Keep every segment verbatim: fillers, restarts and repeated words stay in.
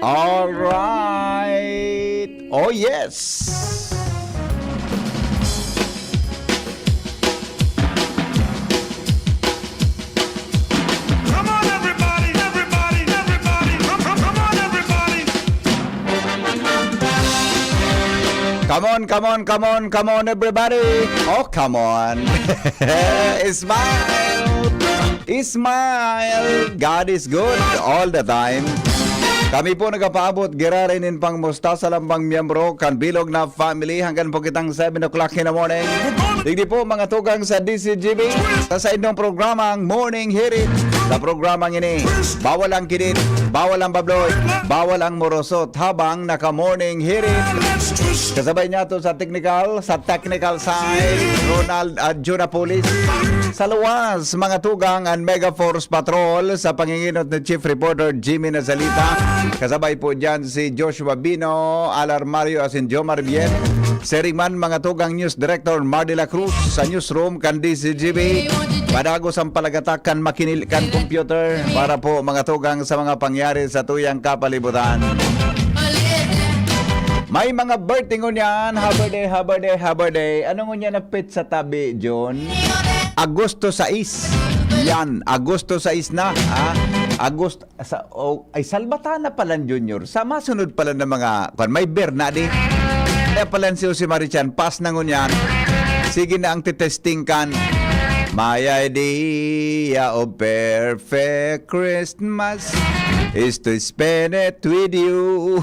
All right. Oh, yes. Come on, everybody, everybody, everybody. Come, come, come on, everybody. Come on, come on, come on, come on, everybody. Oh, come on. Smile. Smile. God is good all the time. Kami po nagpapaabot giraray nin pangmusta sa lambang miyembro kan bilog na family hanggang po kitang seven o'clock in the morning. Digdi po, mga tugang sa D C G B, sa saindong programang Morning Hirit. Sa programang ini, bawal ang kidit, bawal ang babloy, bawal ang morosot habang naka-morning hirit. Kasabay niya to sa technical, sa technical side, Ronald at Juna Police. Sa luwas, mga tugang, ang Mega Force Patrol sa panginginot ni Chief Reporter Jimmy Nazalita. Kasabay po dyan si Joshua Bino, Alar Mario, asin Jomar Bien. Siring man, mga tugang, News Director Mar de la Cruz sa newsroom kan D C G B. Padagos ang palagatak kan makinil-, kan computer para po, mga tugang, sa mga pangyari sa tuyang kapalibutan. May mga birthday ngunyan, happy birthday, happy birthday, happy birthday. Ano ngunyan na petsa tabi, John? Agosto sais. Yan, Agosto sais na, ha? Agosto, sa, oh, ay, Salvatana palan, Junior. Sa masunod palan na mga, kwan, may Berna di. Kaya palan si Jose Marichan, pas na ngunyan. Sige na ang titesting kan. My idea of perfect Christmas is to spend it with you.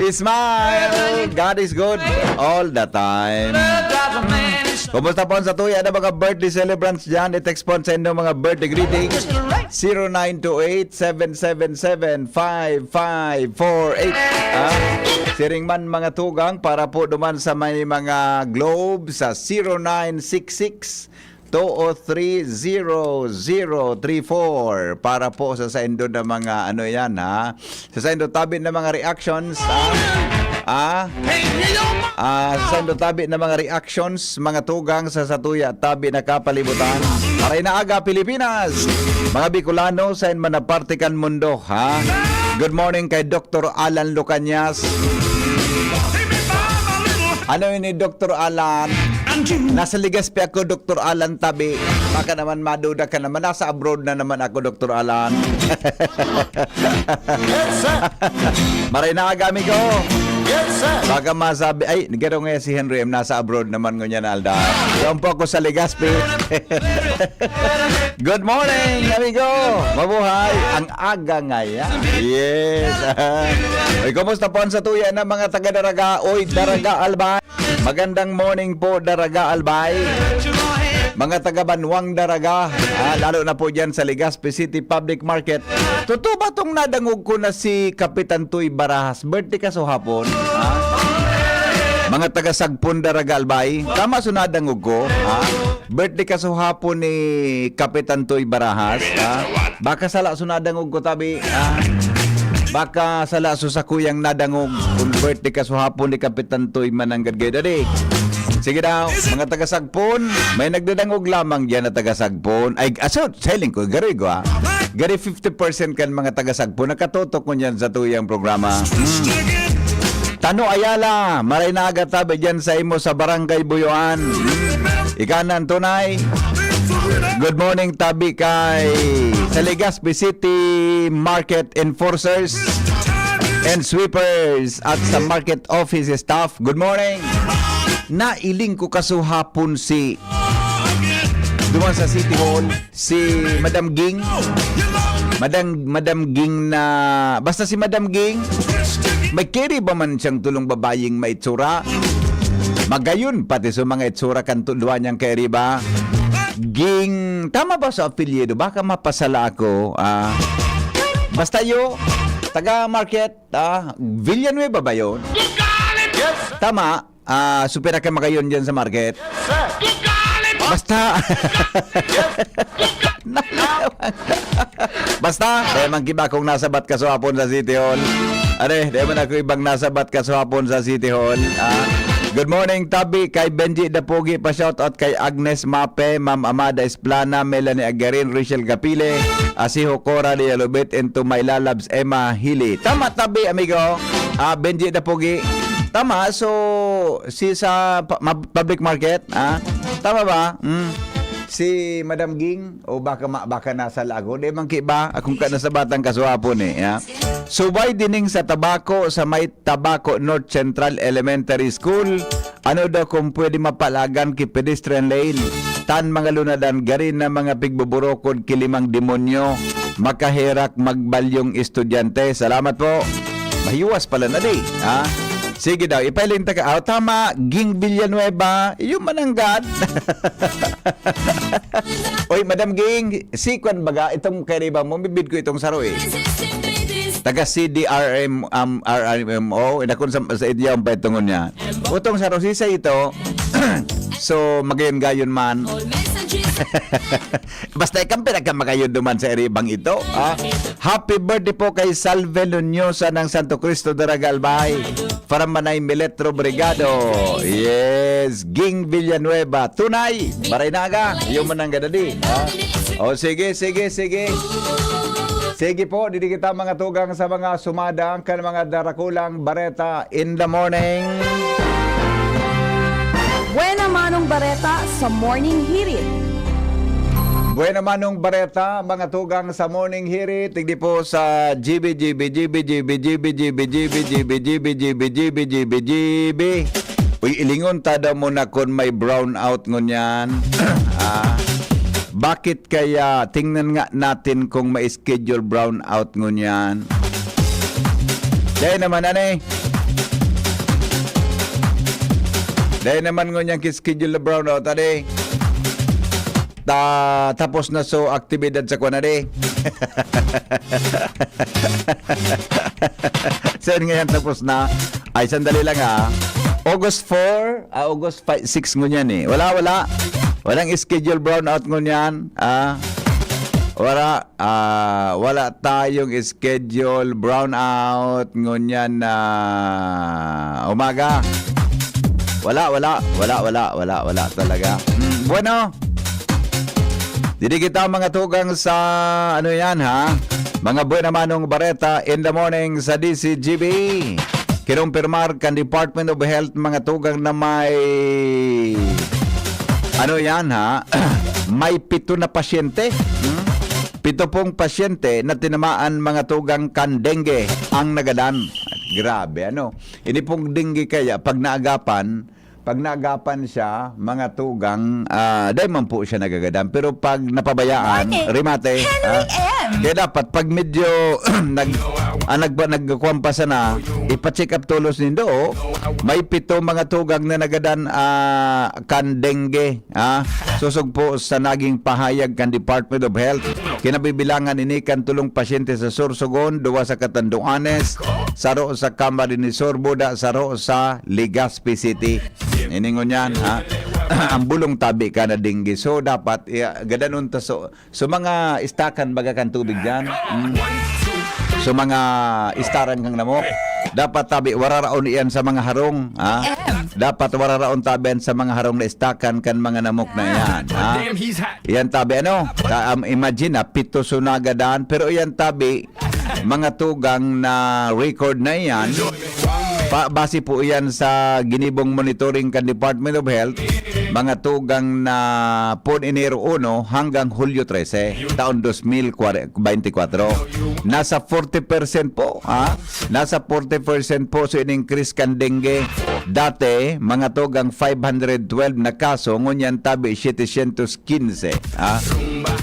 Smile! God is good all the time. Kumusta po ang satuya na mga birthday celebrants dyan? I-text po sa inyong mga birthday greetings. Zero nine two eight, seven seven seven, five five four eight. Ah, siring man, mga tugang, para po duman sa may mga Globe sa zero nine six six, two oh three, zero zero three four. Para po sa saindo na mga, ano yan, ha? Sa saindo tabi na mga reactions, ha? Ah? Ah, sa saindo tabi na mga reactions, mga tugang sa satuya tabi na kapalibutan. Maray na aga, Pilipinas! Mga Bicolano, sain man na parte kan mundo, ha? Good morning kay Doctor Alan Lucanyas. Ano ini, Doctor Alan? Nasa Legazpi ako, Doctor Alan, tabi. Baka naman maduda ka naman. Nasa abroad na naman ako, Doctor Alan. Maray na aga, amigo. Baka masabi, "Ay, garo nga si Henry M, nasa abroad naman ngunyan na aldaw." Doon po ako sa Legazpi. Good morning, amigo. Mabuhay. Ang aga ngayon. Yes. Oy, kumusta po ang satuya na mga taga Daraga? Oy, Daraga Albay. Magandang morning po, Daraga Albay. Mga taga Banwang Daraga, ah, lalo na po dyan sa Legazpi City Public Market. Totoo ba tong nadangog ko na si Kapitan Toy Barajas? Birthday ka sa hapon? Ah? Mga taga Sagpon, Daraga Albay. Tama so nadangog ko? Ah? Birthday ka sa hapon ni Kapitan Toy Barajas? Ah? Baka sala so nadangog ko, tabi. Ah? Baka sala so sakuyang nadangog kung birthday ka sa hapon ni Kapitan Toy mananggad kayo, dali. Sige daw, mga taga Sagpon, may nagdadangog lamang diyan na taga Sagpon. Ay, aso, selling ko, gari ko, ah. Gari fifty percent kan mga taga Sagpon, nakatotok ko niyan sa tuyang programa. Hmm. Tano Ayala, maray na aga tabi diyan sa imo sa Barangay Buyoan. Hmm. Ikanan tunay. Good morning, tabi kay sa Legazpi City Market Enforcers and Sweepers at sa Market Office Staff. Good morning. Nailing ko kasuhapon si duman sa City Hall, si Madam Ging. Madam, Madam Ging na, basta si Madam Ging, may kiri ba man siyang tulong babaying maitsura? Magayon pati sa mga itsura kan tu-, duwa niyang kairiba. Ging, tama ba sa apelyido? Baka mapasala ako. Ah, basta yo, taga Market, ah, Villanueva ba yun? Tama. Ah, supera ka magayon dyan sa market. Basta. Basta, dahil man kiba akong nasabat kasuhapon sa City Hall. Are, dahil man ako ibang nasabat kasuhapon sa City Hall. Ah, Good morning, tabi kay Benji Dapugi, pa-shoutout kay Agnes Mape, Ma'am Amada Esplana, Melanie Agarin, Rachel Gapile, Asiho Cora de Alubit, and to my lalabs, Emma Hili. Tama, tabi, amigo. Ah, Benji Dapugi. Tama, so, si sa pa- ma- public market, ah? Tama ba? Mm. Si Madam Ging, o baka ma- baka nasa Lago, di man ki ba? Akong ka na sa batang kaswapo ni, ya. Subay dining sa Tabaco, sa may Tabaco North Central Elementary School. Ano daw kung pwede mapalagan ki pedestrian lane? Tan mga lunadan, gari na mga pigbuburokod ki limang demonyo, makaherak magbalyong estudyante. Salamat po. Mahiwas pala na di, ha? Sige daw, ipailing ta ka. Ah, tama, Ging Villanueva, iyo mananggad. Oy, Madam Ging, si kwan baga, itong kairiba mo, bibid ko itong saro eh. Taga C D R M, um, R R M O, inakon sa, sa idyaw ang paitungon niya. Utong saro, sisa ito. So, magayon-gayon man. Basta ikaw ang pinakamagayon duman sa iribang ito, ha? Happy birthday po kay Salve Lunyosa ng Santo Cristo Daragalbay. From Manay Miletro Brigado. Yes, Ging Villanueva. Tunay, Baraynaga. Iyo man ang gadadi, ha? O, sige, sige, sige. Sige po, didi kita mga tugang sa mga sumada kan mga darakulang bareta in the morning. Buena manong bareta sa Morning Hirit. Buena manong bareta, mga tugang sa Morning Hirit. Tigdi po sa G B, G B, G B, G B, G B, G B, G B, G B, G B, G B, G B, G B, G B, G B. Uy, ilingon ta daw mo na kun may brownout ngunyan. Ah, bakit kaya? Tingnan nga natin kung may schedule brownout ngunyan. Dahil naman, ano eh? Dahil naman ngunyan ki-schedule na brownout, ano eh? Ta tapos na so aktibidad sa kwan, ano eh? Saan ngayon tapos na? Ay, sandali lang, ah. August four, ah, August five, six ngunyan eh. Wala, wala. Walang schedule brownout ngunyan. Ah, wala. Ah, wala tayong schedule brownout ngunyan na umaga. Wala, wala, wala, wala, wala, wala talaga. Mm, bueno, didi kita mga tugang sa ano yan, ha? Mga buena manong bareta in the morning sa D C G B. Kinumpirmar kan Department of Health mga tugang na may ano yan, ha? May pito na pasyente. Hmm? Pito pong pasyente na tinamaan mga tugang kan dengue ang nagadan. Grabe, ano? Ini pong dengue kaya pag naagapan, pag naagapan siya, mga tugang, ah, dahil man po siya nagagadan. Pero pag napabayaan, Morning, rimate, Henry ah, M. Kaya dapat pag medyo nag, ah, nagpa, nagkuwan pa sana, ipa-check up tolos nindo, oh. May pito mga tugang na nagadan, ah, kan dengue, ah. Sosog po sa naging pahayag kan Department of Health, kinabibilangan ini kan tolong pasyente sa Sorsogon, duwa sa Catanduanes, saro sa Camarines Sur, buda saro sa Legazpi City. Ini ngunyan, ha? Ang bulong tabi ka na dengue. So, dapat, iya, gadanon ta so, so mga istakan baga kan tubig diyan. Mm. So mga istaran kang namok. Dapat tabi, wararaon iyan sa mga harong, ha? Dapat wararaon tabi yan sa mga harong na istakan kan mga namok na yan, ha? Iyan tabi, ano? Ka, um, imagine, ha? Pito so nagadan, pero iyan tabi, mga tugang na record na iyan. Pa, base po iyan sa ginibong monitoring kan Department of Health, mga tugang na pon Enero uno hanggang Hulyo trese, taon dos mil twenty-four. Nasa forty percent po, ha? Nasa forty percent po so in-increase kan dengue. Dati, mga tugang five hundred twelve na kaso, ngunyan tabi, setecientos quince, ha?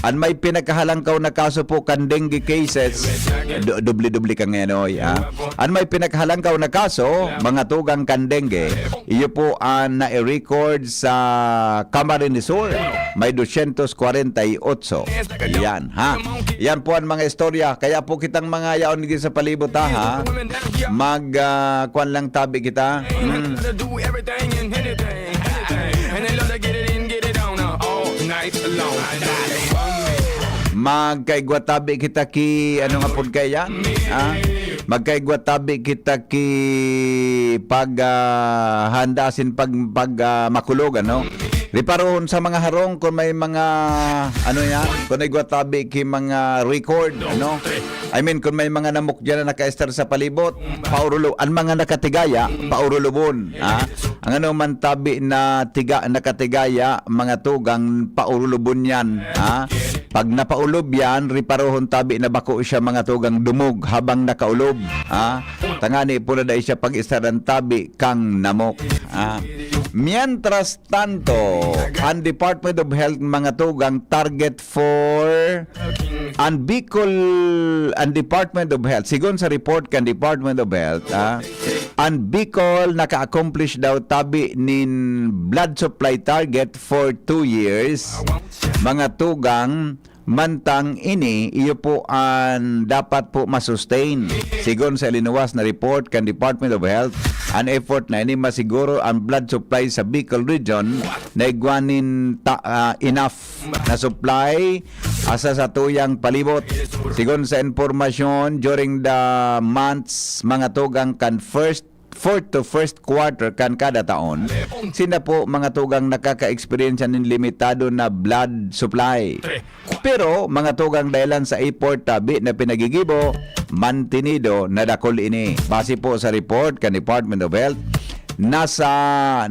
An may pinakahalangkaw na kaso po kan dengue cases, do-, doble-doble ka ngayon, oy, ha? An may pinakahalangkaw na kaso, mga tugang kan dengue, iyo po an nai-record sa Camarines Sur, may dosyentos kwarenta y otso. Yan, ha? Yan po ang mga istorya. Kaya po kitang mga yaon dito sa palibot, ha, ha? Mag, ah, kwan lang tabi kita. Mm. Magkaigwa tabi kita ki, ano nga pod kaya? Ha? Magkaigwa tabi kita ki pag, ah, handa asin pag, pag, ah, makulog, ano? Riparohon sa mga harong kung may mga, ano yan, kung igwa tabi ki mga record, ano? I mean, kung may mga namok dyan na nakaestar sa palibot, paurulo, ang mga nakatigaya, paurulubon, ha? Ang ano man tabi na tiga, nakatigaya, mga tugang, paurulubon yan, ha? Pag napaulub yan, riparohon tabi na bako siya, mga tugang, dumog habang nakaulub, ha? Tangani po na dai siya pag-estaran tabi kang namok, ha? Mientras tanto, ang Department of Health, mga tugang, target for ang Bicol, ang Department of Health, sigon sa report kan Department of Health, ah, ang Bicol naka-accomplish daw tabi nin blood supply target for two years. Mga tugang, mantang ini, iyo po ang dapat po masustain. Sigon sa linuwas na report kan Department of Health, ang effort na ini masiguro ang blood supply sa Bicol region na igwa nin ta-, ah, enough na supply asa sa tuyang palibot. Sigon sa impormasyon, during the months, mga tugang kan first, fourth to first quarter kan kada taon, sinda po mga tugang nakaka-experience nin limitado na blood supply. Pero mga tugang dahilan sa effort tabi na pinagigibo, mantinido na dakul ini. Base po sa report kan Department of Health, nasa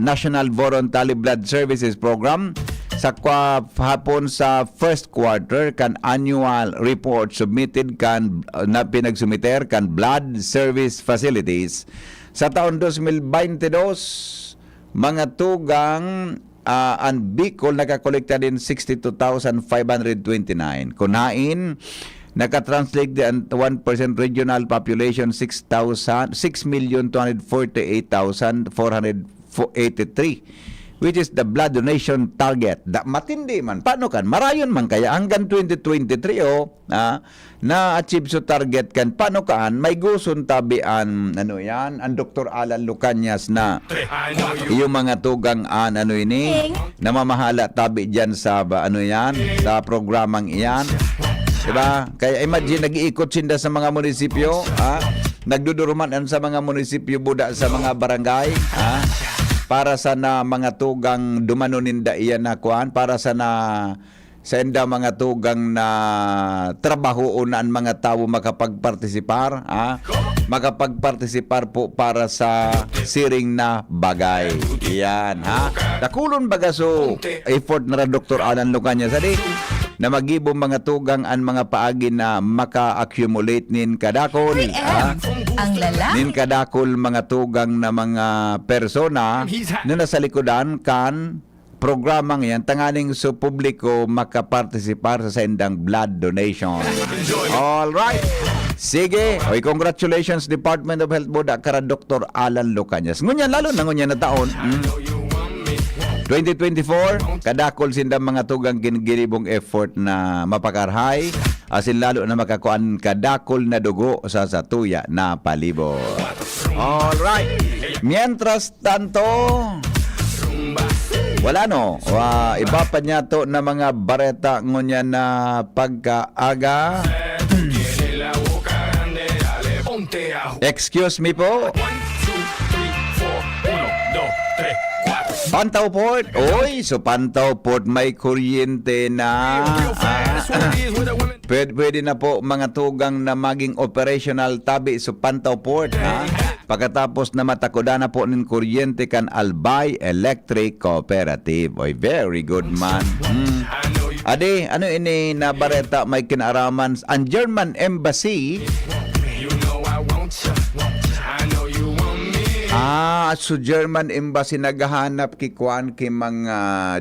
National Voluntary Blood Services Program sa kwa-, hapon sa first quarter kan annual report submitted kan, na pinagsumiter kan blood service facilities sa taon dos mil baynte dos, mga tugang, ah, an Bicol nakakolekta nin sixty two thousand five hundred twenty nine. Kun hain, nakatranslate di an one percent regional population, six thousand, six million two hundred forty eight thousand four hundred eighty three, which is the blood donation target. Da, matindi man. Paano kan? Marayon man kaya hanggang twenty twenty three, oh, ah, na-achieve so target kan. Paano kaan? May guson tabi an, ano yan, ang Doktor Alan Lucanias na iyo mga tugang an, ano ini, namamahala tabi diyan sa, ba, ano yan, sa programang iyan. Diba? Kaya imagine, nag-iikot sinda sa mga munisipyo, ha? Nagduduruman sa mga munisipyo, buda sa mga barangay, ha? Para sa na mga tugang dumano ninda iyan na kuan, para sa na, sa inda mga tugang na trabahoon na ang mga tawo makapagpartisipar, ha? Makapagpartisipar po para sa siring na bagay. Yan, ha? Dakulon baga so effort na ra Doktor Alan Lucania, sadi, na magibo mga tugang an mga paagi na maka-accumulate nin kadakol, ha? Ang lalaki. Nin kadakol mga tugang na mga persona na nasa likodan kan programang yan, tanganing so publiko makapartisipar sa saindang blood donation. All right. Sige. Oy, congratulations, Department of Health, buda kara Doktor Alan Lucanias. Ngunyan, lalo na ngunyan na taon, mm, twenty twenty-four, kadakol sinda mga tugang gin-, ginibong effort na mapakarhay, asin lalo na makakuan kadakol na dugo sa satuya na palibot. All right. Mientras tanto, wala, no? Wa, iba pa niya to na mga bareta ngunyan na pagkaaga. Excuse me po. Pantaw Port. Oy, so Pantaw Port may kuryente na. Ah. Pwede, pwede na po mga tugang na maging operational tabi so Pantaw Port, ha? Pagkatapos na matakodan na po nin kuryente kan Albay Electric Cooperative. Oy, very good man. Hmm. Ade, ano ini na bareta may kinaaraman s-, ang German Embassy? Ah, so German Embassy naghahanap ki kuan, ki mga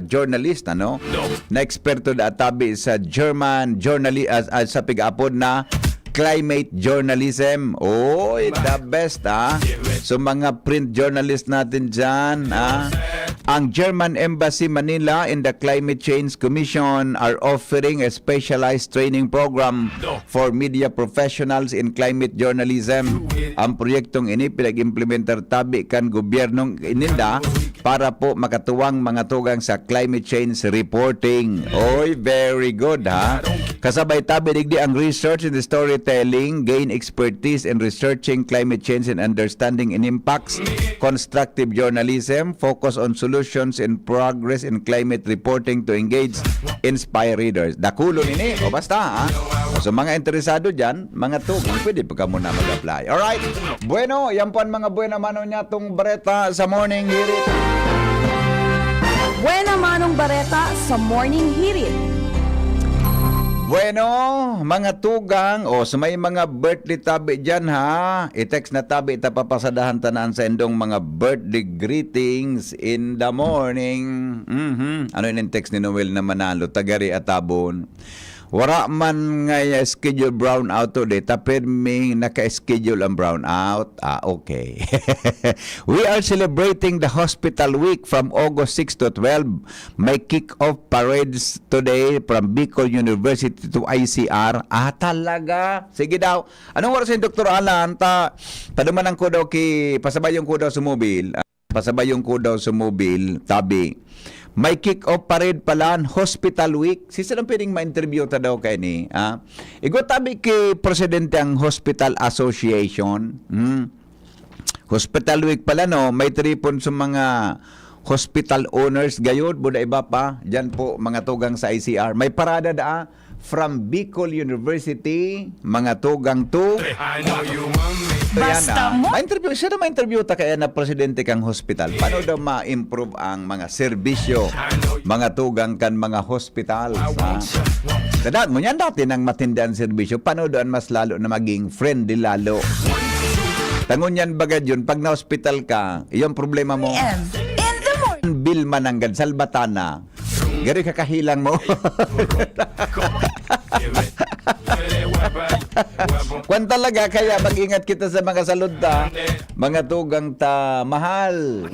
journalist, ano? Na eksperto da tabi sa German journali-, ah, ah, sa pig-apod na climate journalism. Oy, the best, ah. So, mga print journalist natin dyan, ah. Ang German Embassy Manila and the Climate Change Commission are offering a specialized training program for media professionals in climate journalism. Ang proyektong ini pinag-implementar tabi kan gobyernong ininda para po makatuwang mga tugang sa climate change reporting. Oy, very good, ha? Kasabay tabi digdi ang research and storytelling, gain expertise in researching climate change and understanding in impacts, constructive journalism, focus on solutions and progress in climate reporting to engage, inspire readers. Dakulon ini, o basta, ha? So, mga interesado dyan, mga tugang, pwede pa ka muna mag-apply. Alright? Bueno, yan po ang mga buena mano niya tong bareta sa Morning Hirit. Buena manong bareta sa Morning Hirit. Bueno, mga tugang, o sa may mga birthday tabi dyan ha, i-text na tabi, tapapasadahan tanan sa indong mga birthday greetings in the morning. Mhm. Ano yun yung text ni Noel na Manalo? Tagari Atabon. Wara man nga schedule brownout today, ta pirming naka-schedule ang brownout. Ah, okay. We are celebrating the Hospital Week from August six to twelve. May kick-off parades today from Bicol University to I C R. Ah, talaga? Sige daw. Anong oras yung Doktor Alan? Ta, padumanan ko daw ki, pasabayon ko daw sa mobil. Pasabayon ko daw sa mobil, tabi. May kick-off parade pala, Hospital Week. Si saan ang pwedeng ma-interview ta daw kaini, ha? Igwa tabi ki presidente ang Hospital Association. Hmm. Hospital Week pala, no? May tripon sa mga hospital owners gayod, buda iba pa. Diyan po, mga tugang sa I C R. May parada daa from Bicol University, mga tugang to. Basta mo. Ma-interview, sino ma-interview ta kaya na presidente kang hospital? Paano daw ma-improve ang mga serbisyo, mga tugang kan mga hospital? Ha? Kada, ngunyan dati nang matindi ang serbisyo, paano doon mas lalo na maging friendly lalo? Tangon yan bagad yun, pag na-hospital ka, yung problema mo, M. In the morning. Bill mananggad, salbatana. Gari kakahilang mo. Kwan talaga, kaya mag-ingat kita sa mga salud ta, mga tugang ta, mahal.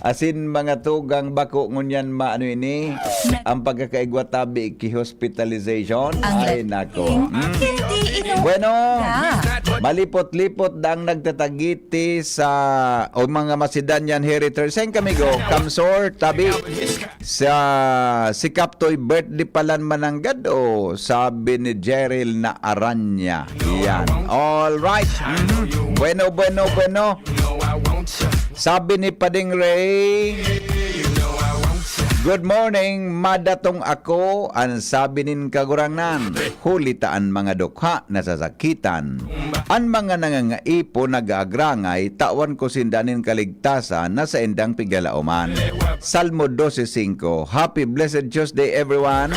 Asin mga tugang bako ngunyan maano ini, ang pagkakaigwa tabi ki hospitalization. Ay, nako. Mm. Bueno, malipot-lipot dang nagtatagiti sa, o mga masidan yan, Heritage. Saan kami go? Kamsor, tabi. Sa si Kaptoy, birthday palan mananggad, o sabi ni Jeril na Aranya. Yan. All right. Mhm. Bueno, bueno, bueno. Sabi ni Pading Ray, "Good morning, madatong ako." An sabi nin Kagurangnan, "Huli ta an mga dukha nasasakitan. An mga nangangaipo nag-aagrangay, tawan ko sinda nin kaligtasan na saindang piglalaoman." Salmo dose singko. Happy blessed Tuesday, everyone.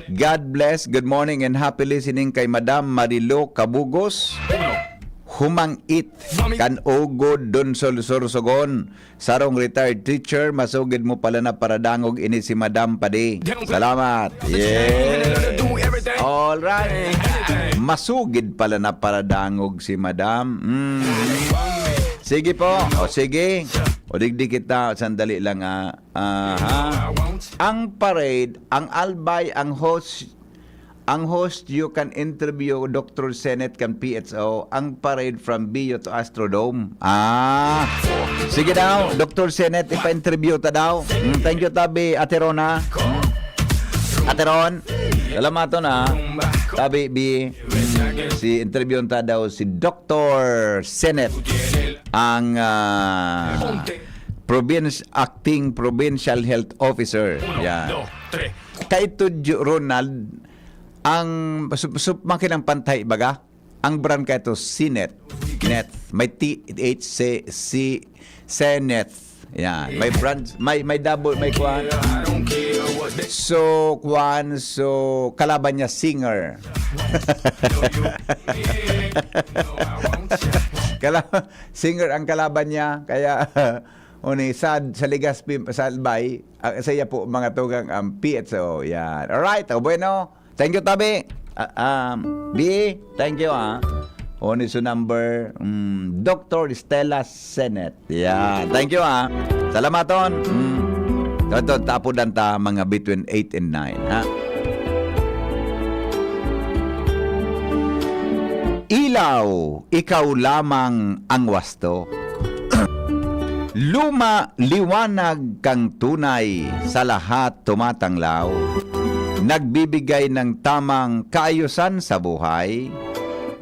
God bless. Good morning and happy listening kay Madam Marilo Kabugos. Humang-it kan Ugod, Donsol, Sorsogon. Sarong retired teacher, masugid mo pala na paradangog ini si Madam Padi. Salamat. Yes. All right. Masugid pala na paradangog si Madam. Mm. Sige po. O sige. O digdi kita, sandali lang, ah. Aha. Ang parade, ang Albay, ang host, ang host, you can interview Doctor Senet kan P H O, ang parade from Bio to Astrodome. Ah, sige daw, Doctor Senet, ipa-interview ta daw. Mm, thank you, tabi, Ate Rona. Mm. Ate Ron, salamaton, ah. Tabi, Bi, mm, si interview ta daw si Doctor Senet, ang, ah, province, acting provincial health officer. Yan. Kaito, Ju-, Ronald, ang sup-, sup-, makinang pantay, baga? Ang brand ka ito, Sinet. Net. May T H C, si Senet. Yan. May brand, may, may double, may kwan. So, kwan, so, kalaban niya, singer. Kala-, singer ang kalaban niya, kaya, uni, sad, sa Legazpi, sa Albay, ah, sa iya po, mga tugang, ang P H O, yan. Alright, o bueno, thank you, tabi. Ah, um, B, thank you, ah. Uni, so number, mm, Doctor Stella Senet. Yan, thank you, ah. Salamaton. Mm. Ito, tapudan ta, mga between eight and nine, ha? Ilaw, ikaw lamang ang wasto. Luma, liwanag kang tunay sa lahat tumatanglaw, nagbibigay ng tamang kaayusan sa buhay,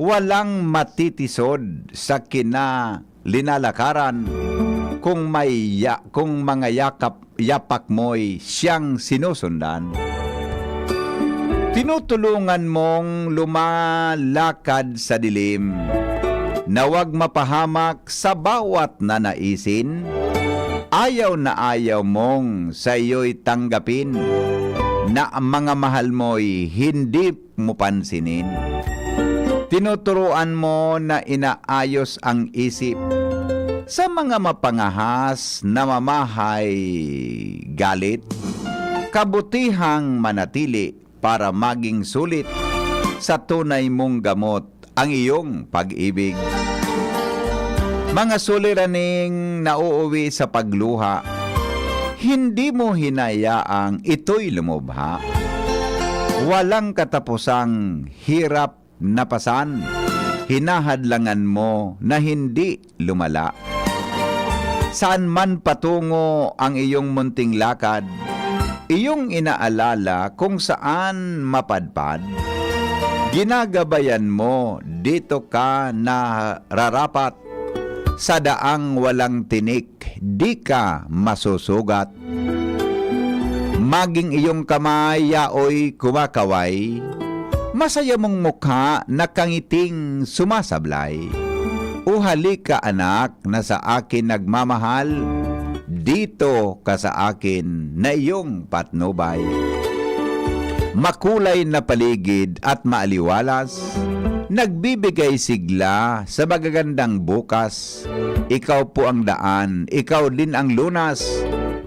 walang matitisod sa kinalinalakaran kung may ya-, kung mga yakap, yapak mo'y siyang sinusundan. Tinutulungan mong lumalakad sa dilim na wag mapahamak sa bawat nanaisin, ayaw na ayaw mong saiyo'y tanggapin na ang mga mahal mo'y hindi mo pansinin. Tinuturuan mo na inaayos ang isip sa mga mapangahas na mamahay galit. Kabutihang manatili para maging sulit sa tunay mong gamot ang iyong pag-ibig. Mga suliraning nauuwi sa pagluha, hindi mo hinayaang ito'y lumubha. Walang katapusang hirap na pasan, hinahadlangan mo na hindi lumala. Saan man patungo ang iyong munting lakad, iyong inaalala kung saan mapadpad. Ginagabayan mo, dito ka nararapat, sa daang walang tinik, di ka masusugat. Maging iyong kamay yaoy kumakaway, masaya mong mukha nakangiting sumasablay. O halika, anak, na sa akin nagmamahal, dito ka sa akin na iyong patnubay. Makulay na paligid at maaliwalas, nagbibigay sigla sa magagandang bukas. Ikaw po ang daan, ikaw din ang lunas,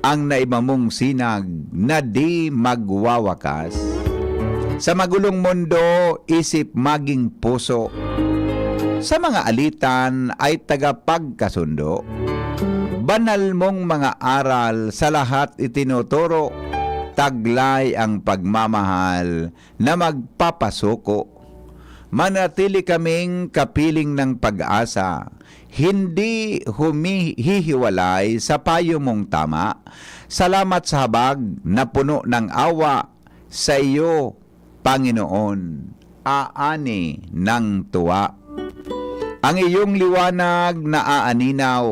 ang naiba mong sinag na di magwawakas. Sa magulong mundo, isip maging puso. Sa mga alitan ay tagapagkasundo. Banal mong mga aral sa lahat itinuturo, taglay ang pagmamahal na magpapasuko. Manatili kaming kapiling ng pag-asa, hindi humihiwalay sa payo mong tama. Salamat sa habag na puno ng awa sa iyo, Panginoon, aani ng tuwa. Ang iyong liwanag naaaninaw,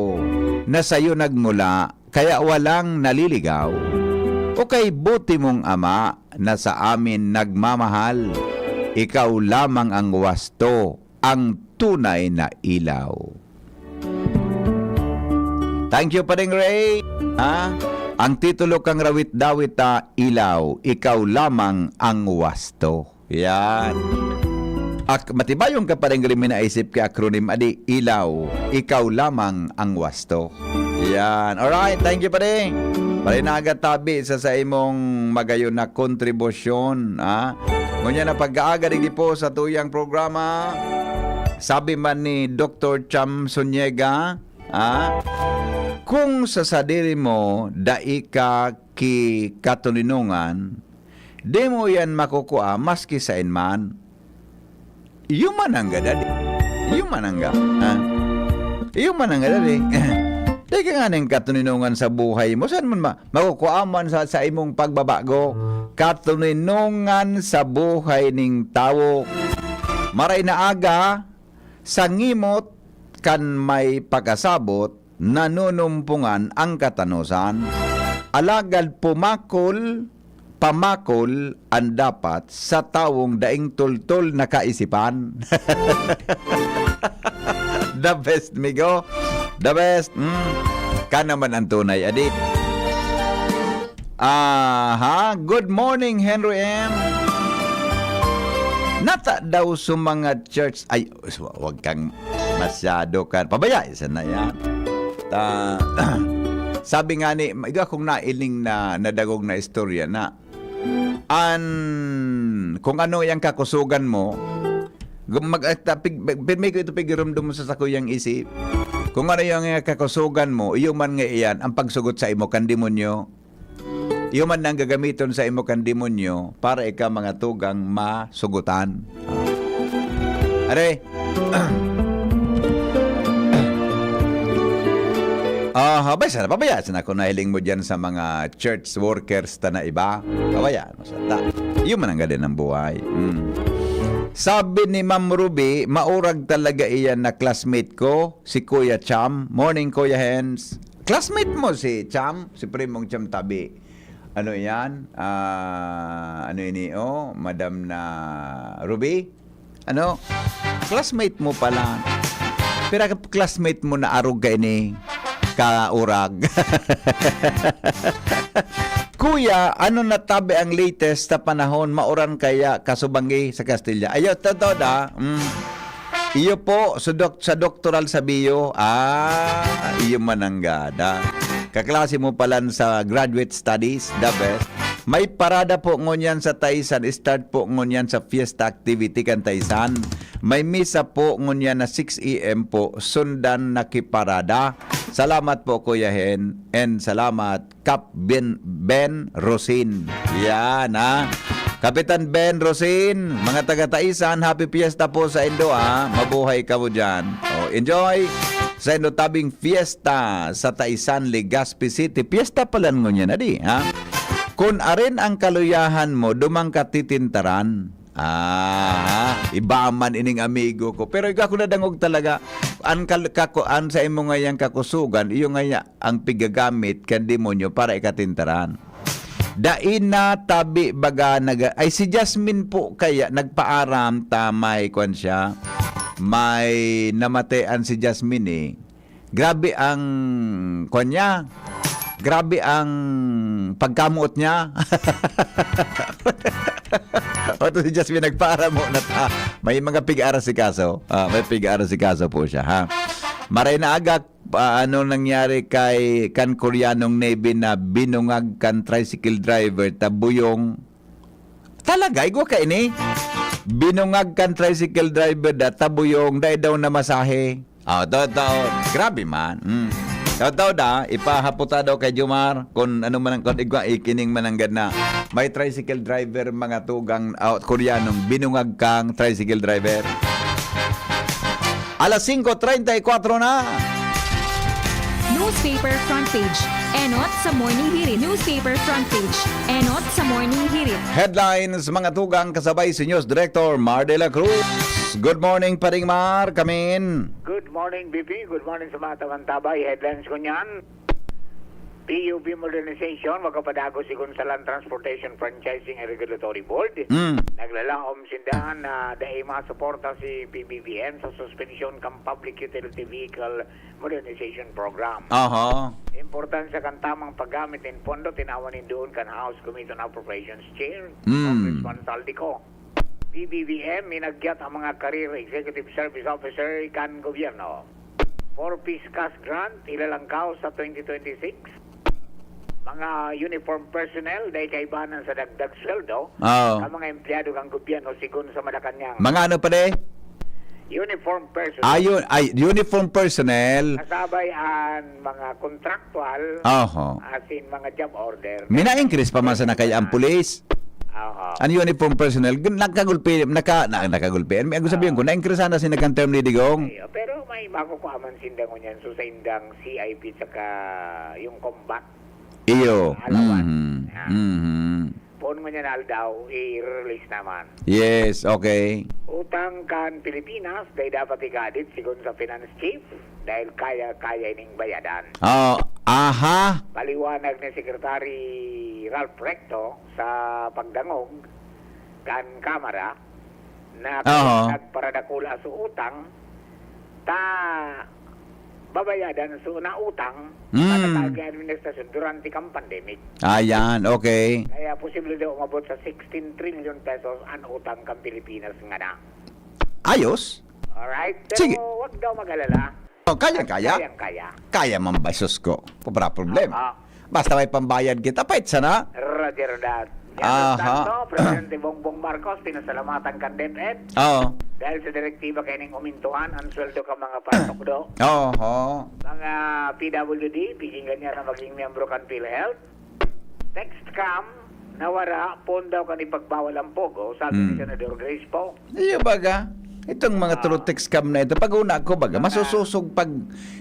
na sayo nagmula, kaya walang naliligaw. O kay buti mong Ama na sa amin nagmamahal, ikaw lamang ang wasto, ang tunay na ilaw. Thank you, Padeng Ray. Ha? Ang titulo kang rawit-dawit ta, Ilaw, Ikaw Lamang ang Wasto. Yan. Ak-, matibayon ka pa rin, Remy, naisip ki acronym, adi, Ilaw, Ikaw Lamang ang Wasto. Yan. Alright, thank you, Padeng. Pare, nagatabi sa, sa imong magayon na kontribusyon, ha? Ngunyan na pag-aaga digdi po sa tuyang programa, sabi man ni Doktor Cham Suniega, ha? Kung sa sadiri mo, dai ka ki katoninongan, di mo yan makukua maski saen man. Iyo man ang gadadi. Iyo man ang ga-, ha? Iyo man ang gadadi. Di ka nga ning katoninongan sa buhay mo. Saan man ma-, makukua man sa, sa imong pagbabago? Katoninongan sa buhay ning tawo. Maray na aga, sa ngimot kan may pakasabot, nanunumpungan ang katanosan. Alagad pumakol, pamakol an dapat sa tawong daing tultol na kaisipan. The best, migo. The best. Mm. Ka naman ang tunay, adi. Aha, good morning, Henry M. Nata daw sa mga church, ay, wa-, wag kang masyado ka, pabaya, isa na yan. Ta-, sabi nga ni, iga kong nailing na nadagog na istorya na, an, kung ano yung kakusugan mo, gum-, mag-, ah, ta-, pig-, pig-, pirmi ko ito pigirumdum sa sakuyang isip. Kung ano yung, ah, kakusugan mo, iyo man nga iyan, ang pagsugot sa imo kan demonyo. Iyo man nang gagamiton sa imo kan demonyo para ika mga tugang masugutan. Are. Aha, bay, sana pabayaan sana kung nahiling mo diyan sa mga church workers ta na iba. Pabayaan mo sana. Iyo man ang galing ng buhay. Mm. Sabi ni Ma'am Ruby, "Maurag talaga iyan na classmate ko, si Kuya Cham." Morning, Kuya Hens. Classmate mo si Cham, si Primong Cham Tabi. Ano iyan? Ah, ano ini, oh? Madam na Ruby? Ano? Classmate mo pala. Pero classmate mo na arog ka ini, kaurag. Kuya, ano na tabi ang latest sa panahon? Mauran kaya kasubangi sa Kastilya? Ayo, totoo da. Mm. Iyo po, sa dok-, sa doktoral sa bio. Ah, iyo mananggada. Kaklase mo palan sa graduate studies, the best. May parada po ngunyan sa Taisan. Start po ngunyan sa fiesta activity kan Taisan. May misa po ngunyan na six a m po. Sundan na ki parada. Salamat po, Kuya Hen. And salamat, Kap Ben, Ben Rosin. Yan, ha? Kapitan Ben Rosin, mga taga Taisan, happy fiesta po sa indo, ha? Mabuhay kamo dyan. Oh, enjoy sa indo tabing fiesta sa Taisan, Legazpi City. Fiesta pala ngunyan na di, ha? Kun arin ang kaluyahan mo, dumang ka titintaran. Ah, iba man ining amigo ko. Pero ikaw, ako nadangog talaga, an kal-, kako-, an sa imo ngayang kakusugan, iyo ngaya ang pigagamit kan demonyo para ikatintaran. Dai na tabi baga naga-, ay, si Jasmine po kaya nagpaaram ta may kwan siya, may namatean si Jasmine, eh. Grabe ang kwan niya. Grabe ang pagkamuot niya. Oto si Jasmine nagpaaram mo na ta. May mga pig-aarasikaso. Ah, may pig-aarasikaso po siya, ha? Maray na aga, ah, ano nangyari kay kan Koreanong Navy na binungag kan tricycle driver, tabuyong? Talaga, igwa ka ini? Binungag kan tricycle driver da, tabuyong, dai daw na masahe. Ah, totoo. Grabe man. Mm. Totoo da, ipahaputa daw kay Jomar kung ano man ang, kung igwa, ikining mananggad na may tricycle driver, mga tugang, ah, Koreanong binungag kang tricycle driver. Alas singko treinta y cuatro na. Newspaper front page. Enot sa Morning Hirit. Newspaper front page. Enot sa Morning Hirit. Headlines, mga tugang, kasabay si News Director Mar de la Cruz. Good morning, Paring Mar. Kamin. Good morning, B P. Good morning sa mga taga-Tabay. Headlines ko niyan. P U B modernization, magkapadago si Gonzalan Transportation Franchising and Regulatory Board. Mm. Naglalaom sinda na dai masuporta si P B B M sa suspensyon kan Public Utility Vehicle Modernization Program. Aha. Importansya kan tamang paggamit nin pondo, tinawan nin duon kan House Committee on Appropriations Chair, Mm. Congressman Zaldy Co. P B B M, minagyat ang mga career executive service officer kan gobyerno. Four Ps cash grant, ilalangkaw sa twenty twenty-six. Mga uniform personnel, dai kaibanan sa dagdag sweldo Oo. Sa mga empleyado kan gobyerno, sigon sa Malacañang. Mga ano pa de? Uniform personnel. Ayun, ay, uniform personnel. Kasabay an mga contractual, Oho. As in, mga job order. Mina-increase pa man sa nakaya ang pulis. Oo. Ang uniform personnel, gun-, nakagulpi, naka-, na-, nakagulpi. Ang, ang sabihin ko, Oo. Na-increase na si nagkang term ni Digong. Iyo, pero may makukuha man sinda ngunyan, so, sa indang C I P tsaka yung combat. Iyo. Alawan. Mhm. Ah. Mhm. Poon ngunyan aldaw, i-release naman. Yes, okay. Utang kan Pilipinas, dai dapat igadit, sigon sa Finance Chief, dahil kaya-kaya ining bayadan. Oh, aha. Paliwanag ni Secretary Ralph Recto sa pagdangog kan Kamara na Oo. Nagparadakula sa utang, ta babayadan so na utang Mm. sa natagi administrasyon durante kan pandemic. Ayan, okay. Kaya posible daw umabot sa sixteen trillion pesos an utang kan Pilipinas ngana. Ayos. Alright, pero Sige. Wag daw mag-alala. Oh, kayang-kaya? Kayang-kaya. Kaya man ba, sus ko? Wala problema. Ah. Basta may pambayad kita, pait sana. Roger that. Aha. Mientras tanto, Presidente Bongbong Marcos, pinasalamatan kan DepEd Oo. dahil sa direktiba kaining umintuhan ang sweldo kan mga paratukdo. Oho. Mga P W D, piginggan niya na maging miyembro kan PhilHealth. Text scam, nawara, poon daw kan ipagbawal ang POGO, sabi ni Hmm. Senador Grace Poe. Iyo baga. Itong mga Ah. Trutech scam na ito, pag una ko, baga, Ah. masusosog pag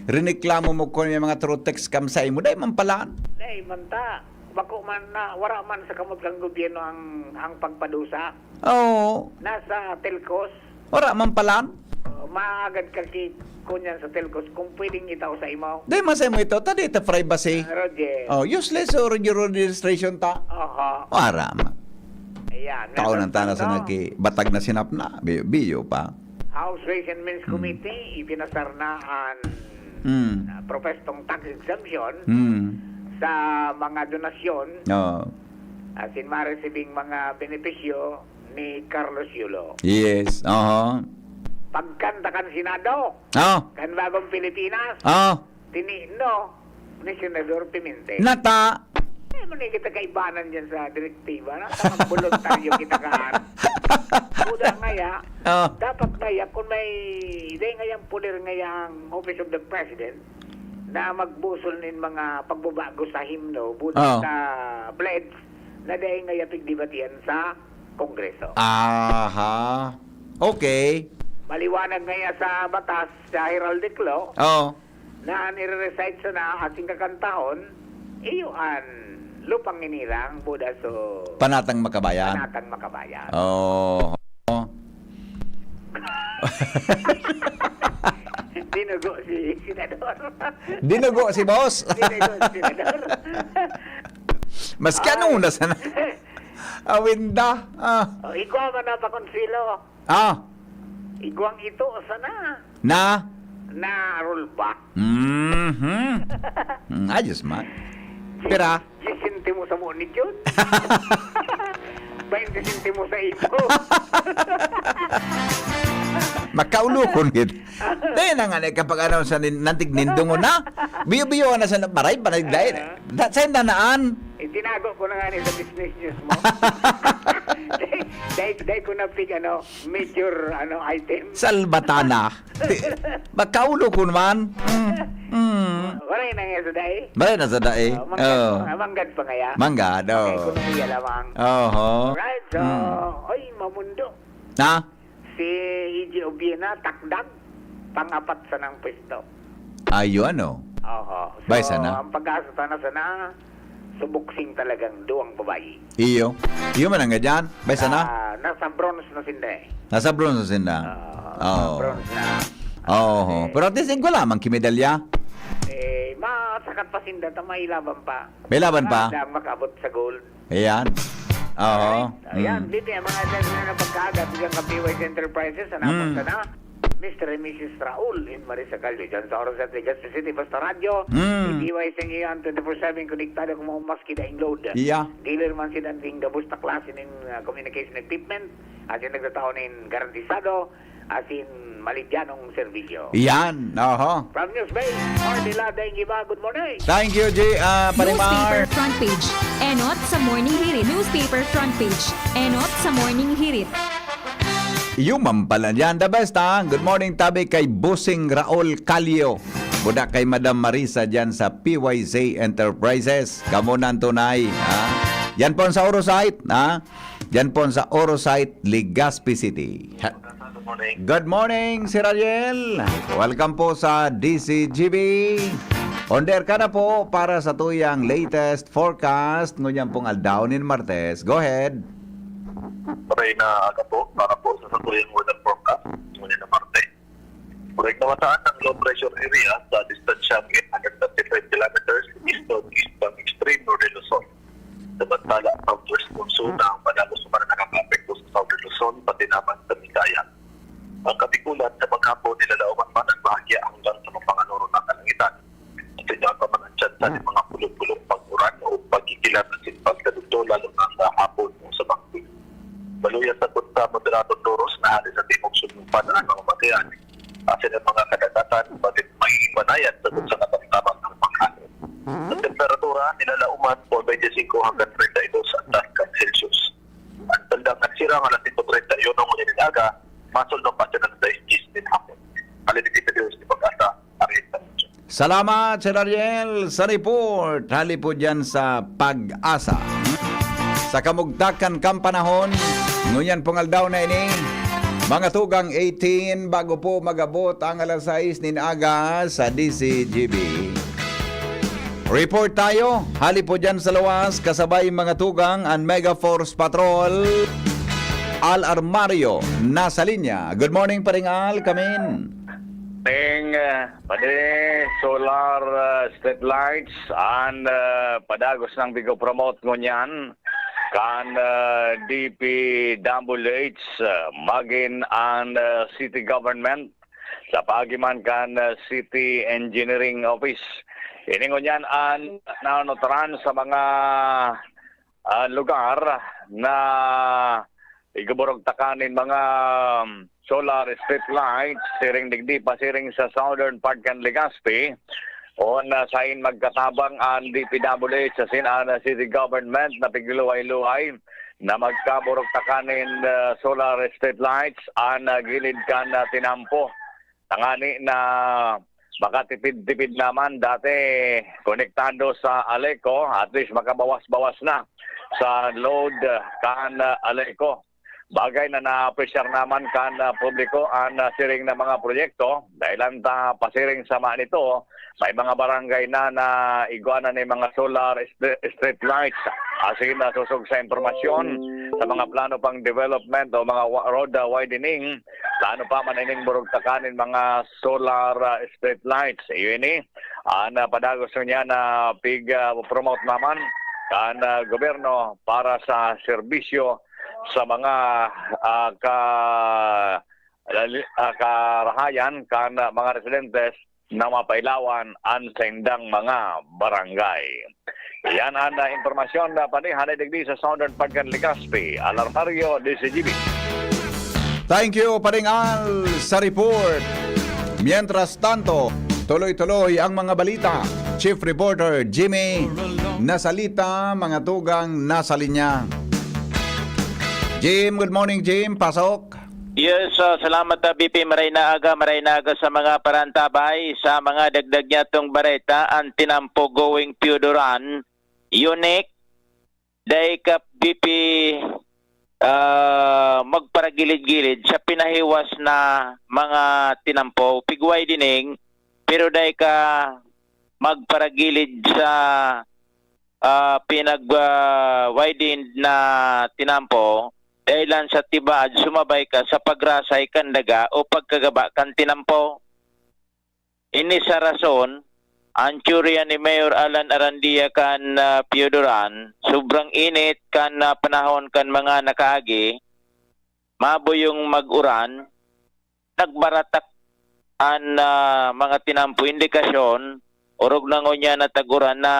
rineklamo mo ko yung mga Trutech scam sa imo, dai man palan. Dai man ta. Bako man na, wara man sa kamot kan gobyerno ang, ang pagpadusa. Oo, Nasa telcos, wara man palan. uh, maagad ka ki-, kunyan sa telcos kung pwedeng itao sa imo. Dai man sa imo ito, ta dai ta privacy. Ah, Roger. Oh, useless o radio registration ta. Oho. Wara man. Ayan. Kaon ang tana sa No? nagki, batag na sinapna, biyo, biyo pa. House Ways and Means Hmm. Committee, ipinasar na an Hmm. ah, propestong tax exemption Hmm. sa mga donasyon Oo. asin maresibing mga benepisyo ni Carlos Yulo. Yes. Oho. Pagkanta kan Senado, Oh. kan Bagong Pilipinas, Oh. tinino ni Senador Pimentel. Nata. Eh, muna kita kaibanan dyan sa direktiba. Na, tama, voluntaryo kita kaan. Kuda ngaya, Oh. dapat ngaya, kung may, dahil ngayang pulir ngayang Office of the President, na magbusol nin mga pagbabago sa himno, budak Oh. sa pledge, na dahil ngaya pigdebatihan sa Kongreso. Aha. Okay. Maliwanag ngaya sa batas, sa heraldic law, Oh. na nire-recite sana asin kakantahon, iyo an lupang inirang buda so Panatang makabayan. Panatang makabayan. Oh. Dinugo si Senador. Dinugo si boss. Dinugo si Senador. Maski ano na sana. Awinda. Ah. O, igwa man na pa konsilo. Ah. Igwang ito sana. Na? Na rollback. Mhm. Mm, ayos man. Pira? Diyes sentimo sa mo ni Jun. Bainte sentimo sa ito. Makaulokon gid. Dahil na nga na kapag ano sa nin- nantig nindungon na. Biyo-biyo na sa maray, panay dahil. Da, sa nanaan. Itinago ko na nga ni sa business news mo. Dahil, dahil, dahil ko na pick, ano, major, ano, item. Salbatana. Ti- Makaulokon man. Mm. Mm. Waray na nga sa dai. Bale na sa dai. Oh, manggad, Oh. ah, manggad pa ngaya. Manggad, oh. Ekonomiya lamang. Oho. Right, so, Mm. oy, mamundo. Ha? Si E J Obiena, takdang, pangapat sanang pwesto. Ayun, oh. Oho. So, Bay, sana. Ang pag-asa sana, sana, subuksing talagang duwang babayi. Iyo. Iyo man ang ganyan. Bay, sana. Ah, nasa bronze na sinda eh. Nasa bronze na sinda. Ah, Oo. Bronze na. Oo. Pero at least, igwa lamang kimedalya. Eh, masakat pa sinda, ta may laban pa. May laban pa. Dang makaabot sa gold. Ayan. Oo. Ayan, Mm. dito yung mga dyan na pagkaaga, bilang ka P Y C Enterprises, sa napon Mm. sana, Mister and Missus Raul and Marisa Calio, dyan sa Oras at Legazpi City, basta radyo, Mm. P Y C ngayon, twenty-four seven, konektado kung mga maski daing load. Iya. Dealer man sila ng gabos na klase ng ah, communication equipment, at yung nagtatao ng garantisado, as in, malibyanong serbisyo. Iyan. Oho. From News Bay, Ardy Lada, Ingiba, good morning. Thank you, G, ah, Newspaper Panimar. Front Page. Enot sa Morning Hirit. Newspaper Front Page. Enot sa Morning Hirit. Iyo man pala dyan. The best, ha? Good morning, tabi kay Busing Raul Calio. Buda kay Madam Marisa dyan sa P Y Z Enterprises. Kamo na ang tunay, ha? Yan po sa Orosite, ha? Yan po sa Orosite, Legazpi City. Ha? Good morning, Sir Ariel. Welcome po sa D C G B. On air ka na po para sa tuyang latest forecast ngunyan pong aldaw nin Martes. Go ahead. Maray na aga po para po sa satuyang weather forecast ngunyan na Martes. Proyektawasaan ang low pressure area sa distansyang eight hundred thirty-five kilometers east of East Bank Extreme, Northern Luzon. Samantala, southwest monsoon na ang padagos naman na nakakaapekto sa Southern Luzon, pati naman sa Visayas. Ang Kabikulan, sa maghapon, nilalauman man ang bahagya hanggang sa mapanganoro na kalangitan. At sinabi man ang tsansa ng mga pulong-pulong pag-uran o pagkikilat asin pagkadugto, lalo na sa hapon o sa bangkit. Baluyan sa kutsa, moderadong doros na hali sa timog sumumpan ang mga batian. Asin ang mga kadagatan, balit magiging banayan sa kutsa katamtaman ang panghalo. Sa temperatura, nilalauman, forty-five hanggang thirty-two ang taas kan Celsius. Ang tandang nagsirang alas singko treinta y uno ngunyan nin aga, masulno pa siya ng alas diyes nin hapon. Alin dito sa Diyos, di pag-asa, arin sa mundo. Salamat, Sir Ariel, sa report. Hali po dyan sa Pag-asa. Sa kamugtakan kan panahon, ngunyan pong aldaw na ini, Mga tugang eighteen, bago po mag-abot ang alas sais nin aga sa D C G B. Report tayo, hali po dyan sa luwas, kasabay mga tugang, ang Mega Force Patrol. Al Armario, nasa linya. Good morning, Paring Al, kamin. Ning, ah, pwede solar, ah, street lights and, ah, padagos nang pigo-promote ngunyan kan, ah, D P W H, ah, magin an, ah, city government sa paagi man kan, ah, City Engineering Office. Ini ngunyan an nanunuturan sa mga, ah, lugar na igbuburugtakan nin mga, um, solar street lights, siring digdi pasiring sa southern part kan Legazpi, o na sain magkatabang an D P W H asin an city government na pigluhay-luhay na magkaburugtakan nin, uh, solar street lights an, uh, gilid kan, uh, tinampo. Tangani na makatipid-tipid naman, dati konektado sa Aleco, at least makabawas-bawas na sa load, uh, kan, uh, Aleco. Bagay na naapresyar naman kan, ah, publiko an, ah, siring na mga proyekto. Dahelan ta pasiring sama nito, may mga barangay na, na igwa na nin mga solar stre-, street lights. Asin nasosog sa impormasyon sa mga plano pang development o mga wa-, road, ah, widening, sa ano pa man ining burugtakan nin mga solar, ah, street lights. Iyo ini, ah, na padagos niya na pig, ah, promote naman kan, ah, gobyerno para sa serbisyo sa mga, ah, ka-, ah, karahayan kan, ah, mga residentes na mapailawan an saindang mga barangay. Iyan an, ah, impormasyon na panihanay digdi sa Southern Pagkan Legazpi, Alarmario, D C G B. Thank you, Paring Al, sa report. Mientras tanto, tuloy-tuloy ang mga balita. Chief Reporter Jimmy Nasalita, mga tugang nasa linya. Jim, good morning, Jim. Pasok. Yes, ah, salamat, ah, B P. Maray na aga, maray na aga sa mga parantabay. Sa mga dagdag niya tong bareta, ang tinampo going Pioduran, unique, dai ka, B P, ah, magparagilid-gilid sa pinahiwas na mga tinampo, pig-widening, pero dai ka magparagilid sa, ah, pinag-, ah, widened na tinampo, dahelan sa tibaad sumabay ka sa pagrasay kan daga o pagkagaba kan tinampo. Ini sa rason, an teorya ni Mayor Alan Arandia kan, ah, Pioduran, sobrang init kan, ah, panahon kan mga nakaagi, mabuyong mag-uran, nagbaratak an, ah, mga tinampo, indikasyon, orog na ngunyan na tag-uran na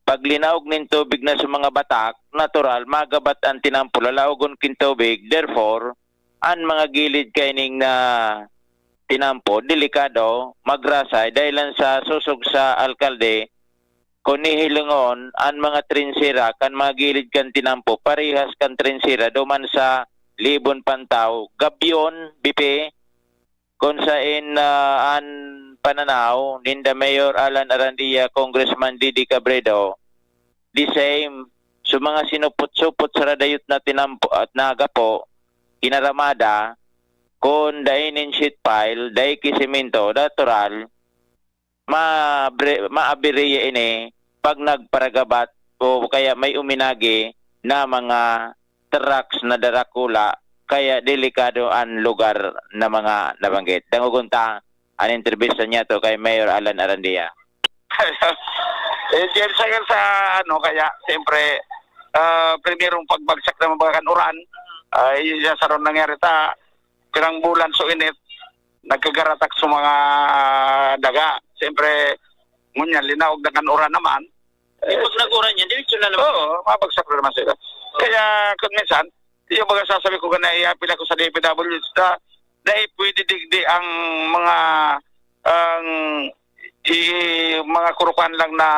paglinaog nin tubig na sa mga batak, natural, magabat an tinampo, lalaogon kin tubig. Therefore, an mga gilid kaining na tinampo, delikado, magrasay, dahelan sa sosog sa alkalde, kun hihilingon an mga trinsera kan mga gilid kan tinampo, parehas kan trinsera duman sa Libon Pantaw, Gabyon, B P, kun saen, ah, an pananaw ninda Mayor Alan Arandia, Congressman Didi Cabredo, the same. So, mga sinupot-supot sa radayot na tinampo at nagapo, kinaramada, kun dai nin sheet pile, dai ki semento, natural, mabre-, maaberya ini pag nagparagabat o kaya may uminagi na mga trucks na darakula, kaya delikado an lugar na mga nabanggit. Dangogon ta an entrevista niya to kay Mayor Alan Arandia. Eh, dyan sa, sa ano, kaya, siyempre, ah, primerong pagbagsak ng mga kan-uran, ay, sa ron nangyari ta, pirang bulan so init, nagkagaratak sa mga daga. Siyempre, ngunyan, linaog na kan-uran naman. Eh, pag nag-uran yan, diretso na naman. Oo, mabagsak na naman sila. Kaya, kung minsan, yung mga sasabi ko na iapil ako sa D P W, na, na pwede digdi ang mga, ang, i-, mga kurukan lang na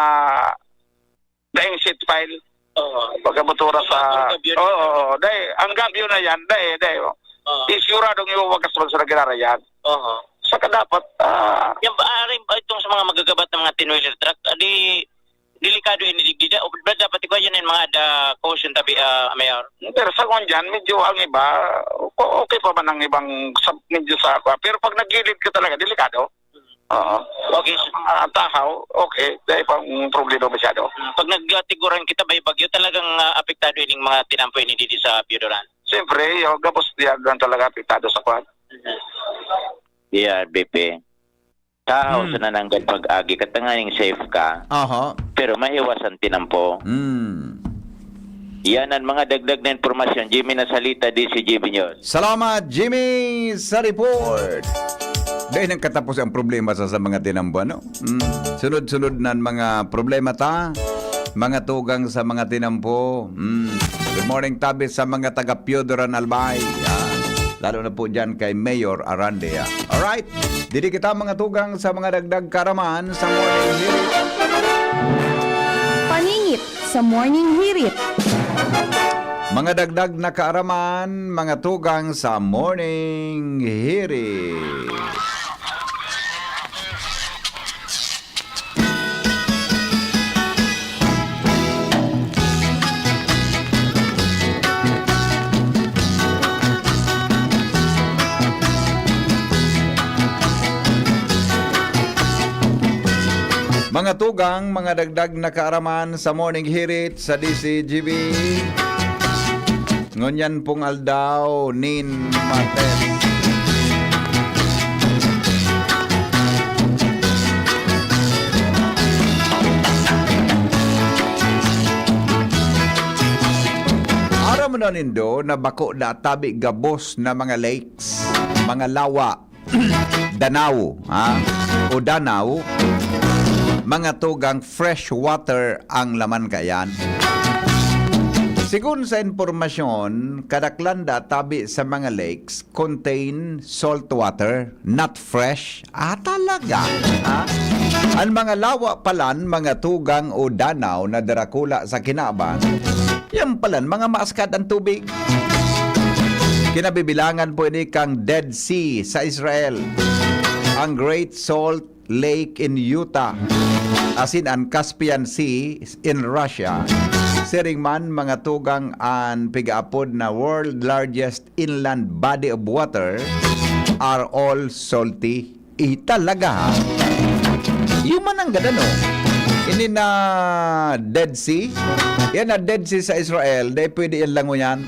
daing sheet pile. Oo. Pagkabutura sa, Ang gabyo na oo, yan. Oo, dai, ang gabyo na yan, dai, dai, oh. Oo. Siguradong iwawagas man sa nagirara yan. Oo. Saka dapat, ah, Yan ba, ah, rin ba itong sa mga magagabat ng mga ten-wheeler truck? Ah, di, delikado ini digdi. Da-, dapat ikaw yan yung mga da caution tabi, ah, Mayor. Pero sa kwan dyan, medyo ang iba, o-, okay pa man ang ibang sab-, medyo sa kwan. Pero pag nagilid ka talaga, delikado. Oo. Okay. Ang mga tahaw, okay. Dahil pang problema masyado. Pag nagtiguran kita, may bagyo, talagang, ah, apektado ining mga tinampo ini didi sa Biodoran. Siyempre, yung gabos diyan lang talaga apektado sa kwan. Yeah, B P. Tahaw Hmm. sa nananggad pag-agi, katanganing safe ka, Aha. pero maiwasan tinampo. Hmm. Yan ang mga dagdag na impormasyon. Jimmy Nasalita, D C G B News. Salamat, Jimmy, sa report. Dahil nang katapos ang problema sa, sa mga tinampo, ano? Hmm. Sunod-sunod na ang mga problema ta. Mga tugang sa mga tinampo. Hmm. Good morning, tabi sa mga taga Piodoran, Albay. Yan. Lalo na po dyan kay Mayor Arande. Yan. Alright. Didi kita mga tugang sa mga dagdag kaaraman sa morning hirit. Paningit sa morning hirit. Mga dagdag na kaaraman, mga tugang sa morning hirit. Mga tugang, mga dagdag na kaaraman sa Morning Hirit sa D C G B. Ngunyan pong aldaw, nin Martes. Aram na nindo na bako na tabi gabos na mga lakes, mga lawa, danaw, ha? O danaw, mga tugang fresh water ang laman kaiyan. Sigon sa impormasyon, kadaklan da tabi sa mga lakes contain salt water, not fresh. Ah, talaga? Ha? Ang mga lawa palan, mga tugang o danaw na darakula sa kinaban, yan palan, mga maaskad ang tubig. Kinabibilangan po ini kang Dead Sea sa Israel, ang Great Salt Lake in Utah, asin an Caspian Sea in Russia. Siring man, mga tugang, an pigaapod na world largest inland body of water are all salty. Eh, talaga, ha? Yung mananggad, ano? Ini na Dead Sea. Yan na Dead Sea sa Israel. Dahil pwede yan languyan.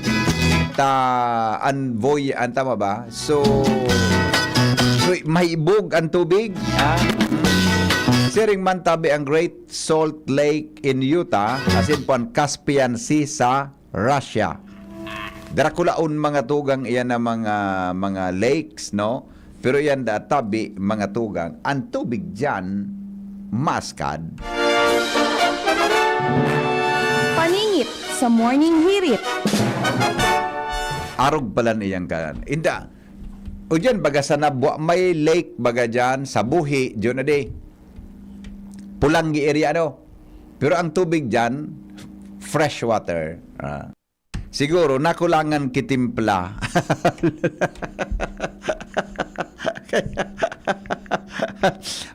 Ta, an voy-, an tama ba? So, so, maibog ang tubig, ha? Siring man tabi ang Great Salt Lake in Utah, asin po an Caspian Sea sa Russia. Darakulaon mga tugang iyan na mga, mga lakes, no? Pero iyan da tabi, mga tugang, ang tubig diyan, maskad. Paningit sa Morning Hirit. Arog pala niyang kalan. Inda, o diyan, baga sa Nabua, may lake, baga diyan, sa Buhi, diyon na di. Pulangi area, ano? Pero ang tubig diyan, fresh water. Ah. Siguro, nakulangan ki timpla.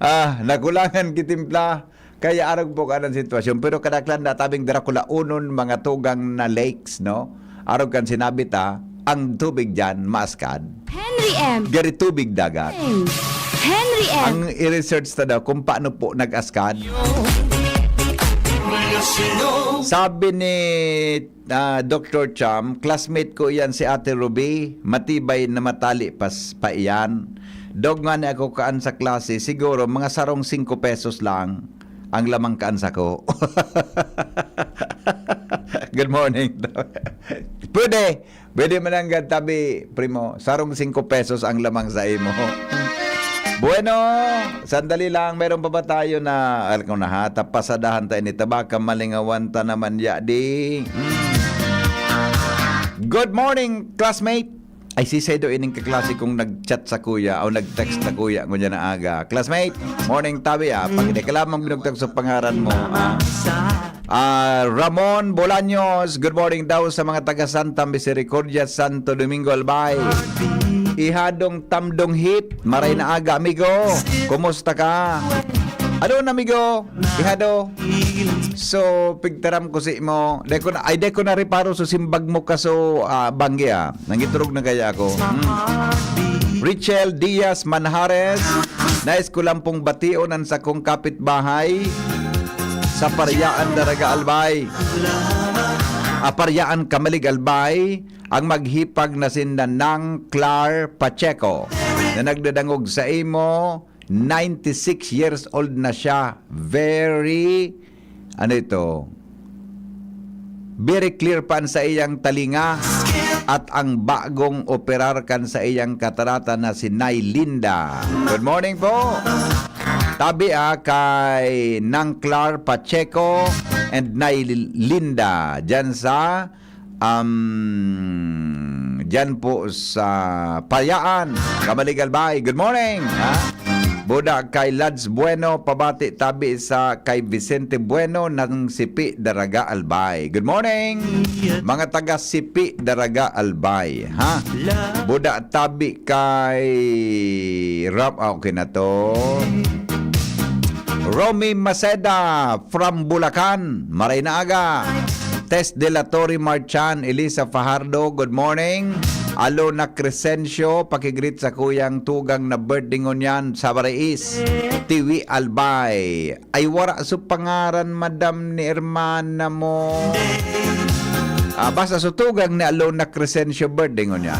Ah, nakulangan ki timpla. Kaya arog po ka ng sitwasyon. Pero kadaklan na tabing Dracula unon, mga tugang na lakes, no? Arog kan sinabi ta, ang tubig diyan, maaskad. Henry M. Gari tubig dagat. Henry M. Ang i-research ta daw kung paano po nag-askad. Sabi ni, ah, Doctor Cham, classmate ko iyan si Ate Ruby, matibay na matali pas pa iyan. Dog nga ni ako kaan sa klase, siguro mga sarong singko pesos lang ang lamang kaan sako. Good morning. Pwede. Pwede mananggad tabi, primo. Sarong singko pesos ang lamang sa imo. Bueno, sandali lang. Meron pa ba tayo na, alam ko na ha, tapasadahan tayo ni Tabaka, malingawan ta naman, ya, di. Mm. Good morning, classmate. Ay, sisay daw ining kaklase kong nag-chat sa kuya o nag-text sa kuya, ngunyan na aga. Classmate, morning tabi, ah. Pag hindi ka lamang binugtag sa pangaran mo, ah. Ah, Ramon Bolaños, good morning daw sa mga taga Santa Misericordia, Santo Domingo, Albay. Ihadong Tamdong Hit, maray na aga, amigo. Kumusta ka? Alon, amigo? Ihado. So, pigtaram ko si mo. Dai ko na, ay, dai ko na reparo sa simbag mo kaso, ah, banggi, ah. Nangiturog na kaya ako. Hmm. Richel Diaz Manjares, nais ko lang pong bation ang sakong kapitbahay sa Pariaan Daraga Albay. Ah, Pariaan Camalig Albay, ang maghipag na sinda Nang Clar Pacheco na nagdadangog sa imo, ninety-six years old na siya. Very, ano ito? Very clear pa ang sa iyang talinga at ang bagong operar kan sa iyang katarata na si Nay Linda. Good morning po. Tabi, ah, kay Nang Clar Pacheco and Nay Linda dyan sa, um, dyan po sa Payaan, Camalig Albay. Good morning, ha? Buda kay Lads Bueno, pabati tabi sa kay Vicente Bueno ng Sipi, Daraga, Albay. Good morning, mga taga Sipi, Daraga, Albay, ha? Buda tabi kay Ram, ah, okay na to. Romy Maceda from Bulacan, maray na aga. Tess de la Torre Marchan, Elisa Fajardo, good morning. Alona Crescencio, pakigreet sa kuyang tugang na birthday ngunyan, Sabado is. Tiwi Albay. Ay, wara so pangaran, madam, ni hermana mo. Ah, basta so tugang ni Alona Crescencio, birthday ngunyan.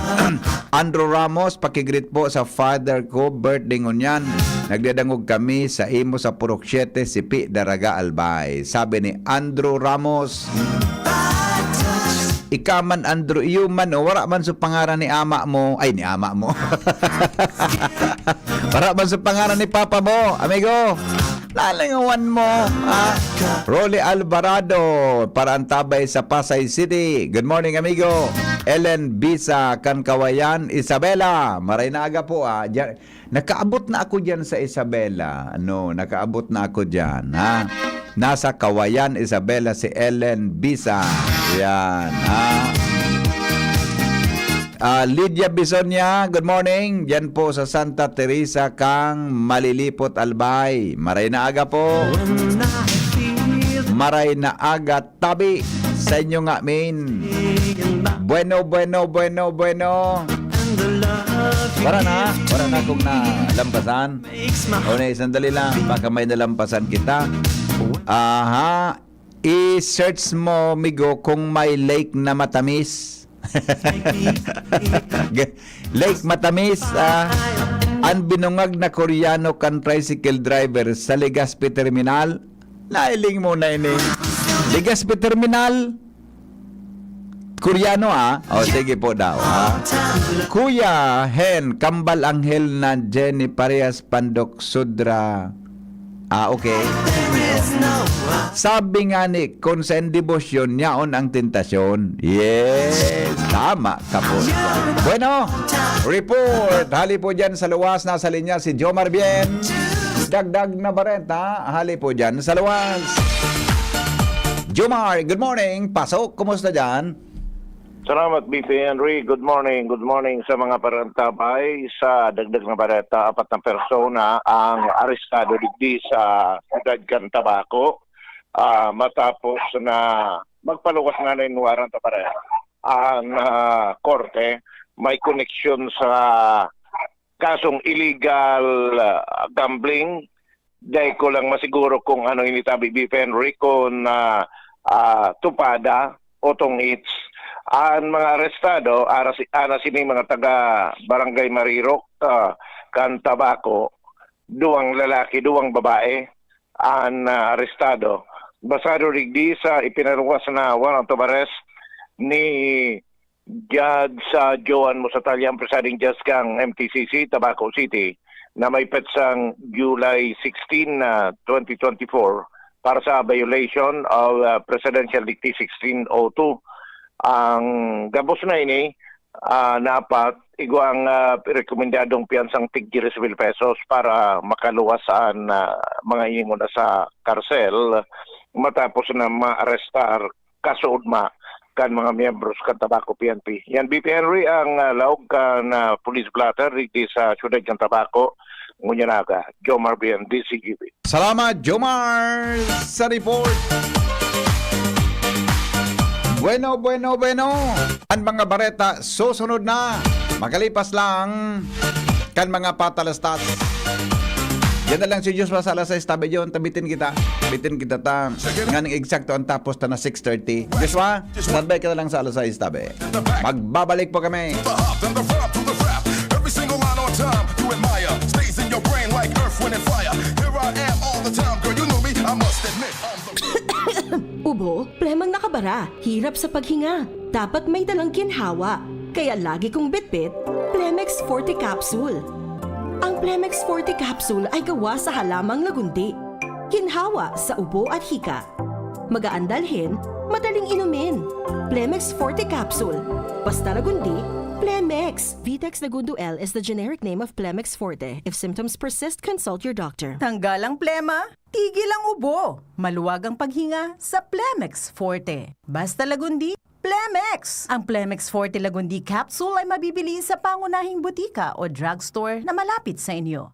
Andrew Ramos, pakigreet po sa father ko, birthday ngunyan. Nagdadangog kami sa imo sa Purok Siete, Sipi, Daraga, Albay. Sabi ni Andrew Ramos, "Ika man, Andrew, iyo man, o, wara man sa pangaran ni ama mo." Ay, ni ama mo. Wara man sa pangaran ni papa mo, amigo. Lalingawan mo, ha? Rolly Alvarado, para ang tabay sa Pasay City. Good morning, amigo. Ellen Bisa, kan Kawayan, Isabela. Maray na aga po, ah. Diyan, nakaabot na ako diyan sa Isabela. Ano, nakaabot na ako diyan, ha? Nasa Kawayan, Isabela, si Ellen Bisa. Yan, ha? Ah, Lydia Bisonia, good morning. Diyan po sa Santa Teresa kang Malilipot, Albay. Maray na aga po. Maray na aga tabi sa inyo nga, min. Bueno, bueno, bueno, bueno. Wala na, wala na kung nalampasan. O na, sandali lang, baka may nalampasan kita. Aha, i-search mo, migo, kung may lake na matamis. Lake Matamis, ah, ang binungag na Koreano kan tricycle driver sa Legazpi Terminal. Nailing mo na ini. Legazpi Terminal. Koreano, ah. O, sige po daw, ah. Kuya Hen, kambal anghel na Jenny Parehas Pandok Sudra. Ah, okay. Sabi nga ni, kung sa debosyon, yaon ang tentasyon. Yes, tama ka po. Bueno, report. Hali po dyan sa luwas, nasa linya si Jomar Bien. Dagdag na bareta, hali po dyan sa luwas. Jomar, good morning. Pasok, kumusta dyan? Salamat, B P Henry. Good morning. Good morning sa mga parantabay. Sa dagdag na bareta, apat na persona ang arestado digdi sa siyudad kan Tabaco, ah, matapos na magpaluwas na nin warrant of arrest ang, ah, korte. May koneksyon sa kasong illegal, ah, gambling. Dai ko lang masiguro kung ano ini tabi, B P Henry, kung, ah, ah, tupada o tong-its. Ang mga arestado, aras, aras ini mga taga Barangay Marirok, ah, kan Tabaco, duwang lalaki, duwang babae, ang, ah, arestado. Basado digdi sa ipinaluwas na warrant of arrest ni Judge, ah, Joan Mosatalian, presiding judge kan M T C C, Tabaco City, na may petsang July sixteen na twenty twenty-four para sa violation of, ah, Presidential Decree sixteen oh two. Ang gabos na ini, ah, na apat, igwa ang, ah, rekomendadong piyansang tig diyes mil pesos para makaluwas an, ah, mga ingon na sa karsel matapos na maarestar kasuodma kan mga miyembros kan Tabaco P N P. Yan, B P Henry, ang, ah, laog kan, ah, police blotter digdi sa siyudad kan Tabaco. Ngunyan aga, Jomar Bien, D Z G B. Salamat, Jomar, sa report. Bueno, bueno, bueno. Ang mga bareta susunod na. Makalipas lang kan mga patalastas. Yan na lang si Joshua sa alas sais, tabi yun. Tabitin kita. Tabitin kita ta. Nganing eksakto ang tapos ta na six thirty. Joshua, standby ka na lang sa alas sais, tabi. Magbabalik po kami. To the hop, then the flop, to the rap. Every single line on time, you admire. Stays in your brain like earth, wind, and fire. Here I am all the time, girl, you know me, I must admit, I'm the Ubo, plemang nakabara, hirap sa paghinga. Dapat may dalang ginhawa. Kaya lagi kong bitbit, Plemex Forte Capsule. Ang Plemex Forte Capsule ay gawa sa halamang lagundi. Ginhawa sa ubo at hika. Magaan dalhin, madaling inumin. Plemex Forte Capsule. Basta lagundi, Plemex. Vitex Lagundo L is the generic name of Plemex Forte. If symptoms persist, consult your doctor. Tanggal ang plema, tigil ang ubo. Maluwag ang paghinga sa Plemex Forte. Basta Lagundi, Plemex! Ang Plemex Forte Lagundi Capsule ay mabibili sa pangunahing butika o drugstore na malapit sa inyo.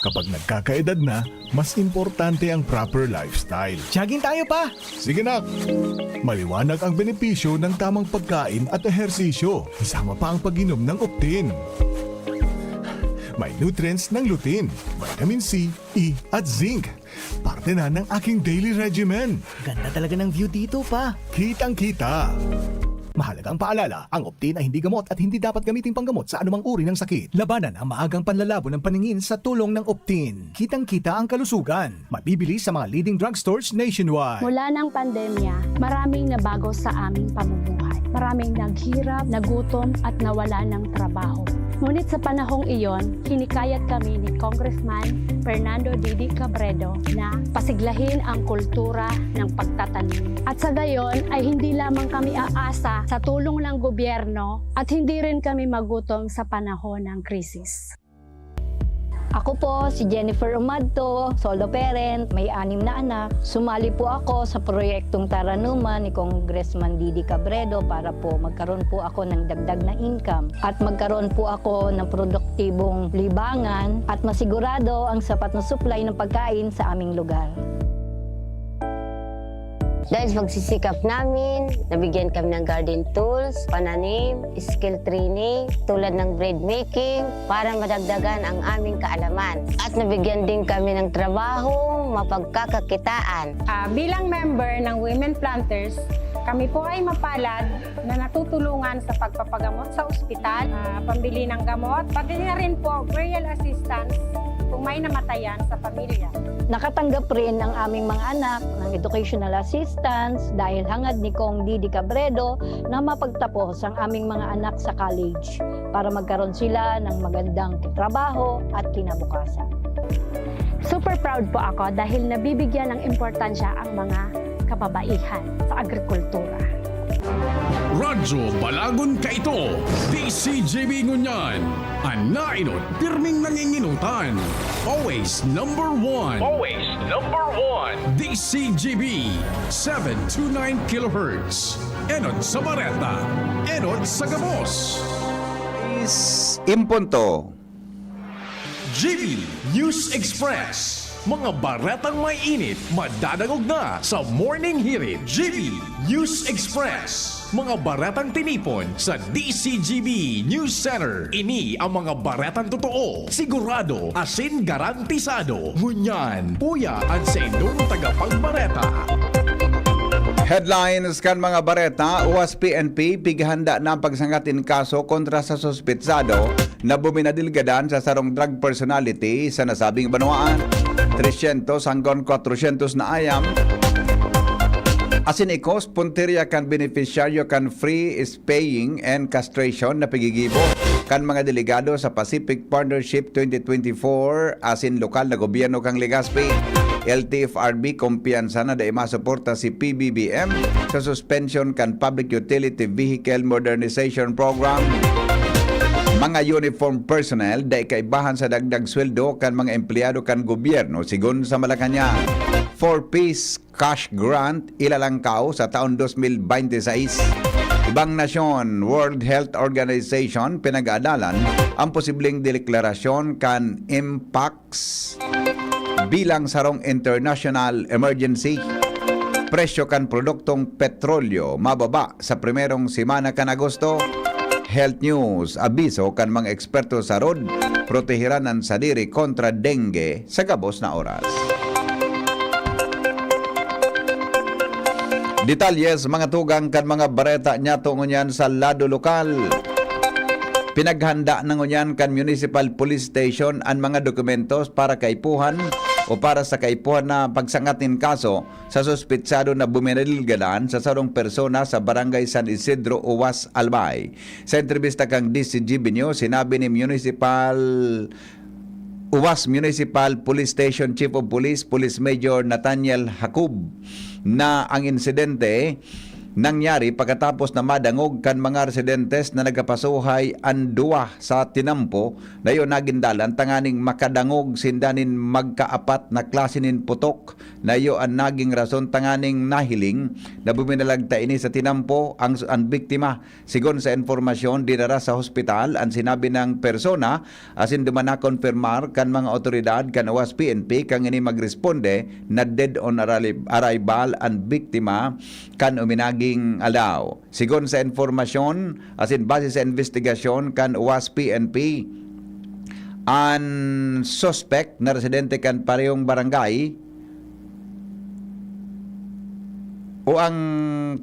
Kapag nagkakaedad na, mas importante ang proper lifestyle. Jogging tayo pa! Sige nak! Maliwanag ang benepisyo ng tamang pagkain at ehersisyo, kasama pa ang pag-inom ng Optin. May nutrients ng lutein, vitamin C, E at zinc. Parte na ng aking daily regimen. Ganda talaga ng view dito pa. Kitang-kita. Mahalagang paalala, ang Optin ay hindi gamot at hindi dapat gamitin panggamot sa anumang uri ng sakit. Labanan ang maagang panlalabo ng paningin sa tulong ng Optin. Kitang-kita ang kalusugan. Mabibili sa mga leading drugstores nationwide. Mula ng pandemya, maraming nabago sa aming pamumuhay. Maraming naghirap, nagutom at nawala ng trabaho. Ngunit sa panahong iyon, hinikayat kami ni Congressman Fernando Didi Cabredo na pasiglahin ang kultura ng pagtatanim. At sa gayon ay hindi lamang kami aasa sa tulong ng gobyerno at hindi rin kami magutom sa panahon ng krisis. Ako po si Jennifer Umadto, solo parent, may anim na anak. Sumali po ako sa proyektong Taranuman ni Congressman Didi Cabredo para po magkaroon po ako ng dagdag na income at magkaroon po ako ng produktibong libangan at masigurado ang sapat na supply ng pagkain sa aming lugar. Dahil sa pagsisikap namin, nabigyan kami ng garden tools, pananim, skill training, tulad ng bread making, para madagdagan ang aming kaalaman. At nabigyan din kami ng trabaho, mapagkakakitaan. Ah, bilang member ng Women Planters, kami po ay mapalad na natutulungan sa pagpapagamot sa ospital, ah, pambili ng gamot, pati na rin po burial assistance kung may namatayan sa pamilya. Nakatanggap rin ang aming mga anak ng educational assistance dahil hangad ni Cong Didi Cabredo na mapagtapos ang aming mga anak sa college para magkaroon sila ng magandang trabaho at kinabukasan. Super proud po ako dahil nabibigyan ng importansya ang mga kababaihan sa agrikultura. Radyo Balagon Kaito, D C G B ngunyan. An nainot, pirming nanginginutan. Always number one. Always number one. D C G B, seven two nine kilohertz. Enot sa bareta, enot sa gabos. Is impunto. G B News Express. Mga baretang may init, madadangog na sa Morning Hirit. G B News Express. Mga baretang tinipon sa D C G B News Center. Ini ang mga baretang totoo, sigurado, asin garantisado. Ngunyan, uya an saindong tagapagbareta. Headlines kan mga bareta, uwas P N P, pighanda na ang pagsangkatin kaso kontra sa suspitsado na buminadilgadan sa sarong drug personality sa nasabing banwaan. Tresyentos hanggang kwatrosyentos na ayam. Asin ikos, puntirya kan benepisyaryo kan free spaying and castration na pigigibo kan mga delegado sa Pacific Partnership twenty twenty-four asin lokal na gobyerno kan Legazpi. L T F R B, kumpiyansa na dai masuporta si P B B M sa suspension kan Public Utility Vehicle Modernization Program. Mga uniform personnel dai kaibahan sa dagdag sweldo kan mga empleyado kan gobyerno, sigon sa Malacañang. Four Ps cash grant ilalangkaw sa taon dos mil bente sais. Ibang nasyon, World Health Organization pinag-aadalan ang posibleng deklarasyon kan MPOX. bilang sarong international emergency. Presyo kan produktong petrolyo mababa sa primerong semana kan Agosto. Health news, abiso kan mga eksperto sa rod, protehiran an sadiri kontra dengue sa gabos na oras. Detalles, mga tugang, kan mga bareta niyato ngunyan sa lado lokal. Pinaghanda na ngunyan kan Municipal Police Station an mga dokumentos para kaipuhan o para sa kaipuhan na pagsangat nin kaso sa suspetsado na buminalilgadan sa sarong persona sa Barangay San Isidro, Uwas, Albay. Sa entrebista kan D C G B News, sinabi ni Municipal Uwas Municipal Police Station Chief of Police, Police Major Nathaniel Jacob, na ang insidente nangyari pagkatapos na madangog kan mga residentes na nagkapasuhay an duwa sa tinampo na iyo nagin dalan tanganing makadangog sinda nin magkaapat na klase nin putok na iyo an naging rason tanganing nahiling na buminalagta ini sa tinampo ang, ang biktima. Sigon sa impormasyon dinara sa hospital an sinabi nang persona, asin duman nakonfirmar kan mga awtoridad kan Uwas P N P kan ini magresponde na dead on arali-, arrival an biktima kan uminaging aldaw. Sigon sa impormasyon asin base sa investigasyon kan Uwas P N P, an suspek na residente kan parehong barangay o ang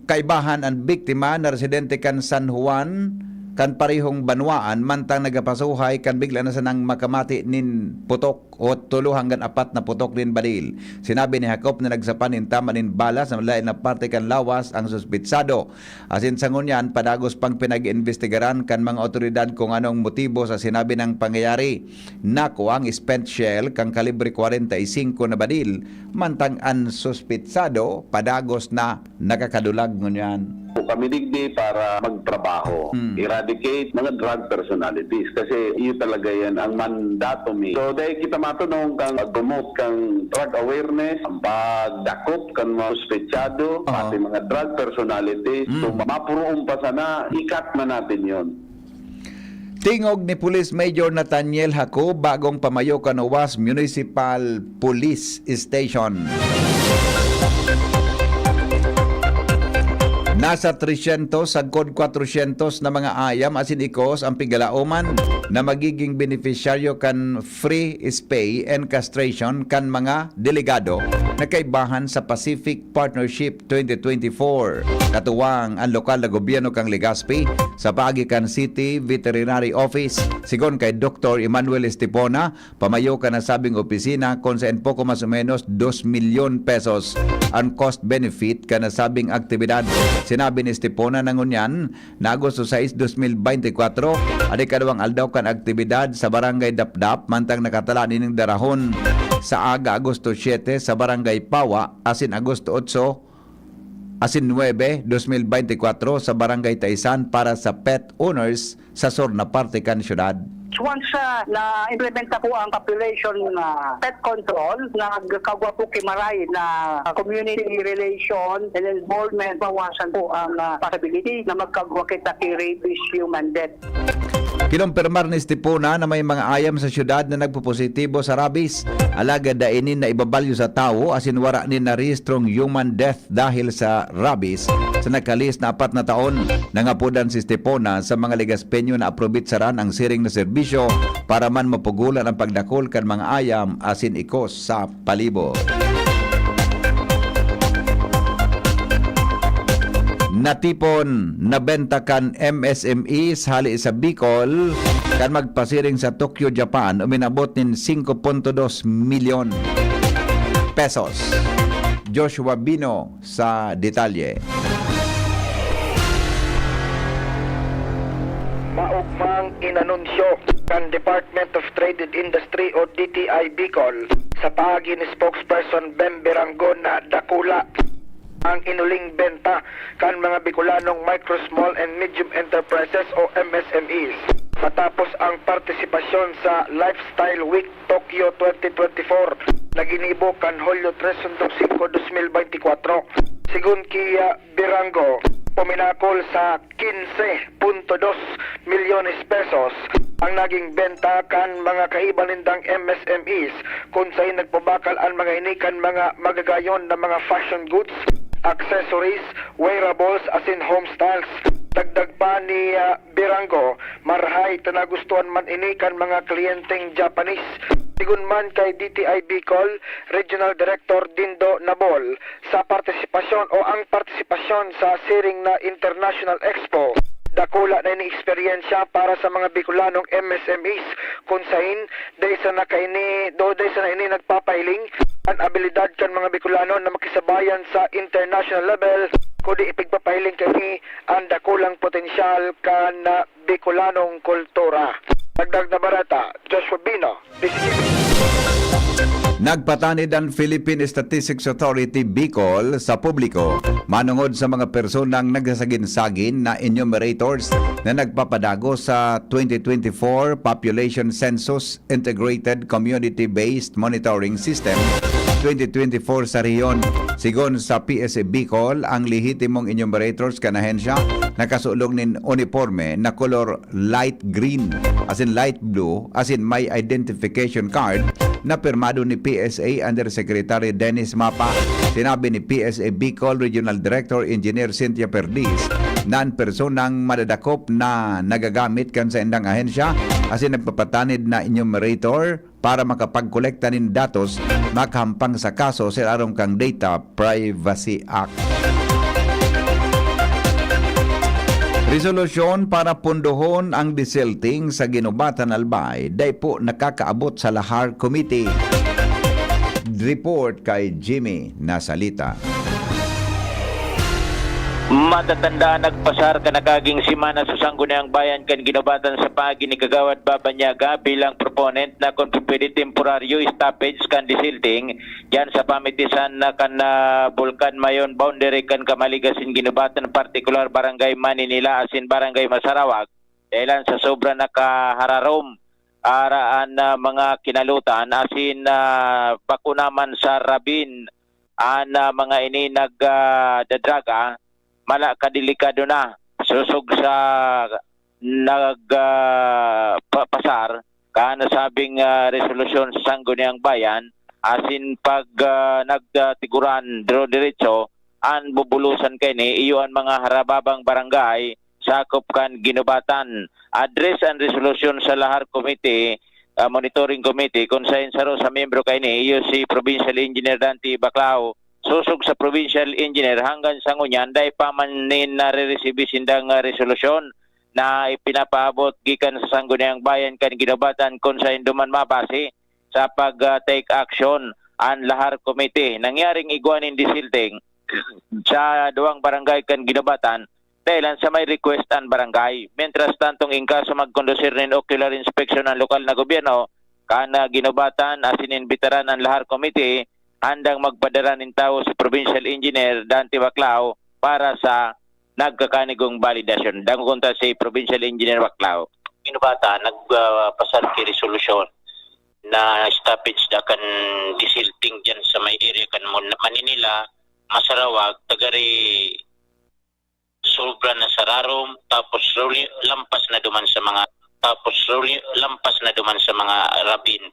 kaibahan an biktima na residente kan San Juan, kan parehong banwaan, mantang nagapasuhay kan bigla na sanang makamati nin putok o tulo hanggang apat na putok nin baril. Sinabi ni Jacob na nagsapan nin tama nin bala sa malayo na parte kan lawas ang suspitsado. Asin sa ngunyan, padagos pang pinag-iimbestigaran kan mga otoridad kung anong motibo sa sinabi nang pangyayari. Nakuang spent shell kan kalibre kwarenta y singko na baril, mantang an suspitsado padagos na nakakadulag ngunyan. Kami digdi para magtrabaho, Hmm. eradicate mga drug personalities. Kasi iyo talaga yan ang mandato mi. So, dahil kita matunong kang pag-promote kang drug awareness, ang pagdakop kan mga suspetsado, Oo. pati mga drug personalities. So, Hmm. mapuroon pa sana, ikat na natin yon. Tingog ni Police Major Nathaniel Jacob, bagong pamayo kan Uwas Municipal Police Station. Nasa tresyentos sagkod kwatrosyentos na mga ayam asin ikos ang pigalaoman na magiging benepisyaryo kan free spay and castration kan mga delegado na kaibahan sa Pacific Partnership twenty twenty-four. Katuwang an lokal na gobyerno kan Legazpi sa paagi kan City Veterinary Office. Sigon kay Doktor Emmanuel Estipona, pamayo kan nasabing opisina, kun saen poko mas o menos dos milyon pesos an cost benefit kan nasabing aktibidad. Sinabi ni Estipona na ngunyan na Agosto sais, dos mil bente kwatro, an ikaduwang aldaw kan aktibidad sa Barangay Dapdap, mantang nakatala nining darahon sa aga, Agosto siyete, sa Barangay Pawa, asin Agosto otso asin nuebe, dos mil bente kwatro, sa Barangay Taisan para sa pet owners sa sur na parte kan syudad. Once, ah, na-implementa po ang population, ah, pet control, nagkagwa po ki maray na community relation and involvement, bawasan po ang, ah, possibility na magkagwa kita ki rabies human death. Kinompirmar ni Estipona na may mga ayam sa syudad na nagpopositibo sa rabies, alagad dai nin naibabalyo sa tawo asin wara nin narehistrong human death dahil sa rabies sa nakalihis na apat na taon. Nangapodan si Estipona sa mga Legazpeño na aprobitsaran ang siring na serbisyo para man mapugolan ang pagdakul kan mga ayam asin ikos sa palibot. Natipon, nabenta kan M S M Es hali sa Bicol kan magpasiring sa Tokyo, Japan, uminabot nin singko punto dos milyon pesos. Joshua Bino sa detalye. Maugmang inanunsyo kan Department of Trade and Industry o D T I Bicol sa paagi ni spokesperson Bem Birango na dakula ang inuling benta kan mga Bicolanong Micro, Small and Medium Enterprises o M S M Es matapos ang partisipasyon sa Lifestyle Week Tokyo twenty twenty-four na ginibo kan Hulyo tres hanggang singko, dos mil bente kwatro. Sigon ki, ah, Birango, puminakol sa quince punto dos milyones pesos ang naging benta kan mga kaiba nindang M S M Es, kun sain nagpabakal an mga ini kan mga magagayon na mga fashion goods, accessories, wearables, asin home styles. Dagdag pa ni, ah, Birango, marahay ta nagustuhan man ini kan mga kliyenteng Japanese. Sigon man kay D T I Bicol Regional Director Dindo Nabol, sa partisipasyon o ang partisipasyon sa siring na International Expo, dakula na ini eksperyensya para sa mga Bicolanong M S M Es, kun sain dai sana kaini, do dai sana ini nagpapahiling an abilidad kan mga Bicolano na makisabayan sa international level, kundi ipigpapahiling kaini an dakulang potensyal kan, ah, Bicolanong kultura. Dagdag na bareta, Joshua Bino, D C T V. Nagpatanid ang Philippine Statistics Authority Bicol sa publiko manongod sa mga personang nagsasagin-sagin na enumerators na nagpapadagos sa twenty twenty-four Population Census Integrated Community-Based Monitoring System twenty twenty-four sa rehiyon. Sigon sa P S A Bicol, ang lehitimong enumerators kan ahensya nakasulog nin uniporme na kolor light green asin light blue asin may identification card na pirmado ni P S A Undersecretary Dennis Mapa. Sinabi ni P S A Bicol Regional Director Engineer Cynthia Perdiz na an personang madadakop na nagagamit kan saindang ahensya asin nagpapatanid na enumerator para makapagkolekta nin datos makahampang sa kaso sa ilarom kan Data Privacy Act. Resolusyon para pundohon ang desilting sa Guinobatan, Albay, dai po nakakaabot sa Lahar Committee. Report kay Jimmy Nasalita. Matatandaan, nagpasar kan nakaaging semana sa Sangguniang Bayan kan Guinobatan sa paagi ni Kagawad Baba Niaga bilang proponent na, kun pwede, temporaryo stoppage kan desilting diyan sa pamitisan na kan, ah, Bulkan Mayon, boundary kan Camalig asin Guinobatan, partikular Barangay Maninila asin Barangay Masarawag, dahilan sa sobra na kahararom, ah, an, ah, mga kinalutan asin, ah, bako naman sa rabin an, ah, mga ini nag, ah, dadraga, mala kadelikado na. Sosog sa nag, ah, pa-, pasar, kan nasabing, ah, resolusyon sa Sangguniang Bayan, asin pag, ah, nagtiguran, diro-diretso, an bubulosan kaini, iyo an mga harababang barangay, sakop kan Guinobatan. Address an resolusyon sa Lahar Committee, ah, Monitoring Committee, kun sain saro sa miyembro kaini, iyo si Provincial Engineer Dante Baclao. Sosog sa Provincial Engineer, hanggang sa ngunyan, dai pa man nin nariresibi sindang, ah, resolusyon na ipinapaabot gikan sa Sangguniang Bayan kan Guinobatan kun saen duman mabase sa pag, ah, take action an Lahar Committee. Nangyaring igwa nin desilting sa duwang barangay kan Guinobatan, dahilan sa may request an barangay. Mientras tantong, in kaso magkondusir nin ocular inspection an lokal na gobyerno kan, ah, Guinobatan asin imbitaran an Lahar Committee, handang magpadara nin tawo si Provincial Engineer Dante Baclao para sa nagkakanigong balidasyon. Dangogon ta si Provincial Engineer Baclao. Guinobatan, nag, ah, pasar ki resolusyon na stoppage da kan desilting diyan sa may area kan Mon-, Maninila, Masarawag, tagari sobra na sa rarom, tapos ruli-, lampas na duman sa mga, tapos ruli-, lampas na duman sa mga rabin,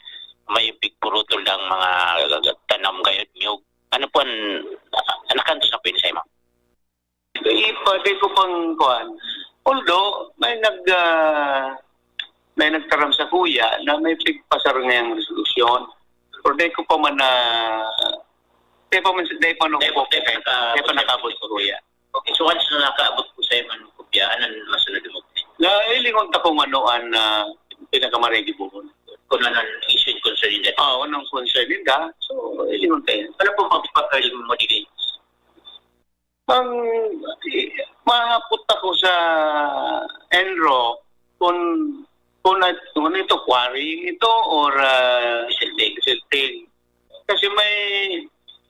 may pigpurutol na ang mga tanom gayod niyog. Ano po ang, ah, nakantos na po yun sa imo? Ipa, di ko pang kuan. Although, may nag, ah, may nagtaram sa kuya na may pigpasar ngayang resolusyon. Pero di ko pa man na, di pa man, di pa, no, Di pa, di pa, di pa nakabot sa kuya. Okay, so once na nakaabot po sa iyo man kopya, anong masunod mo? Na, ilingon ta kung ano ang, ah, pinakamarigi buhon. Kung ano ang issue and concern ninda. Ah, anong concern ninda? So, ilingon ta yan. Ano po pagpapahil mo di kayo? Ang, eh, mahapot ako sa ENRO kung, kung, ano ito, quarrying ito or, ah, Desilting. Desilting. Kasi may,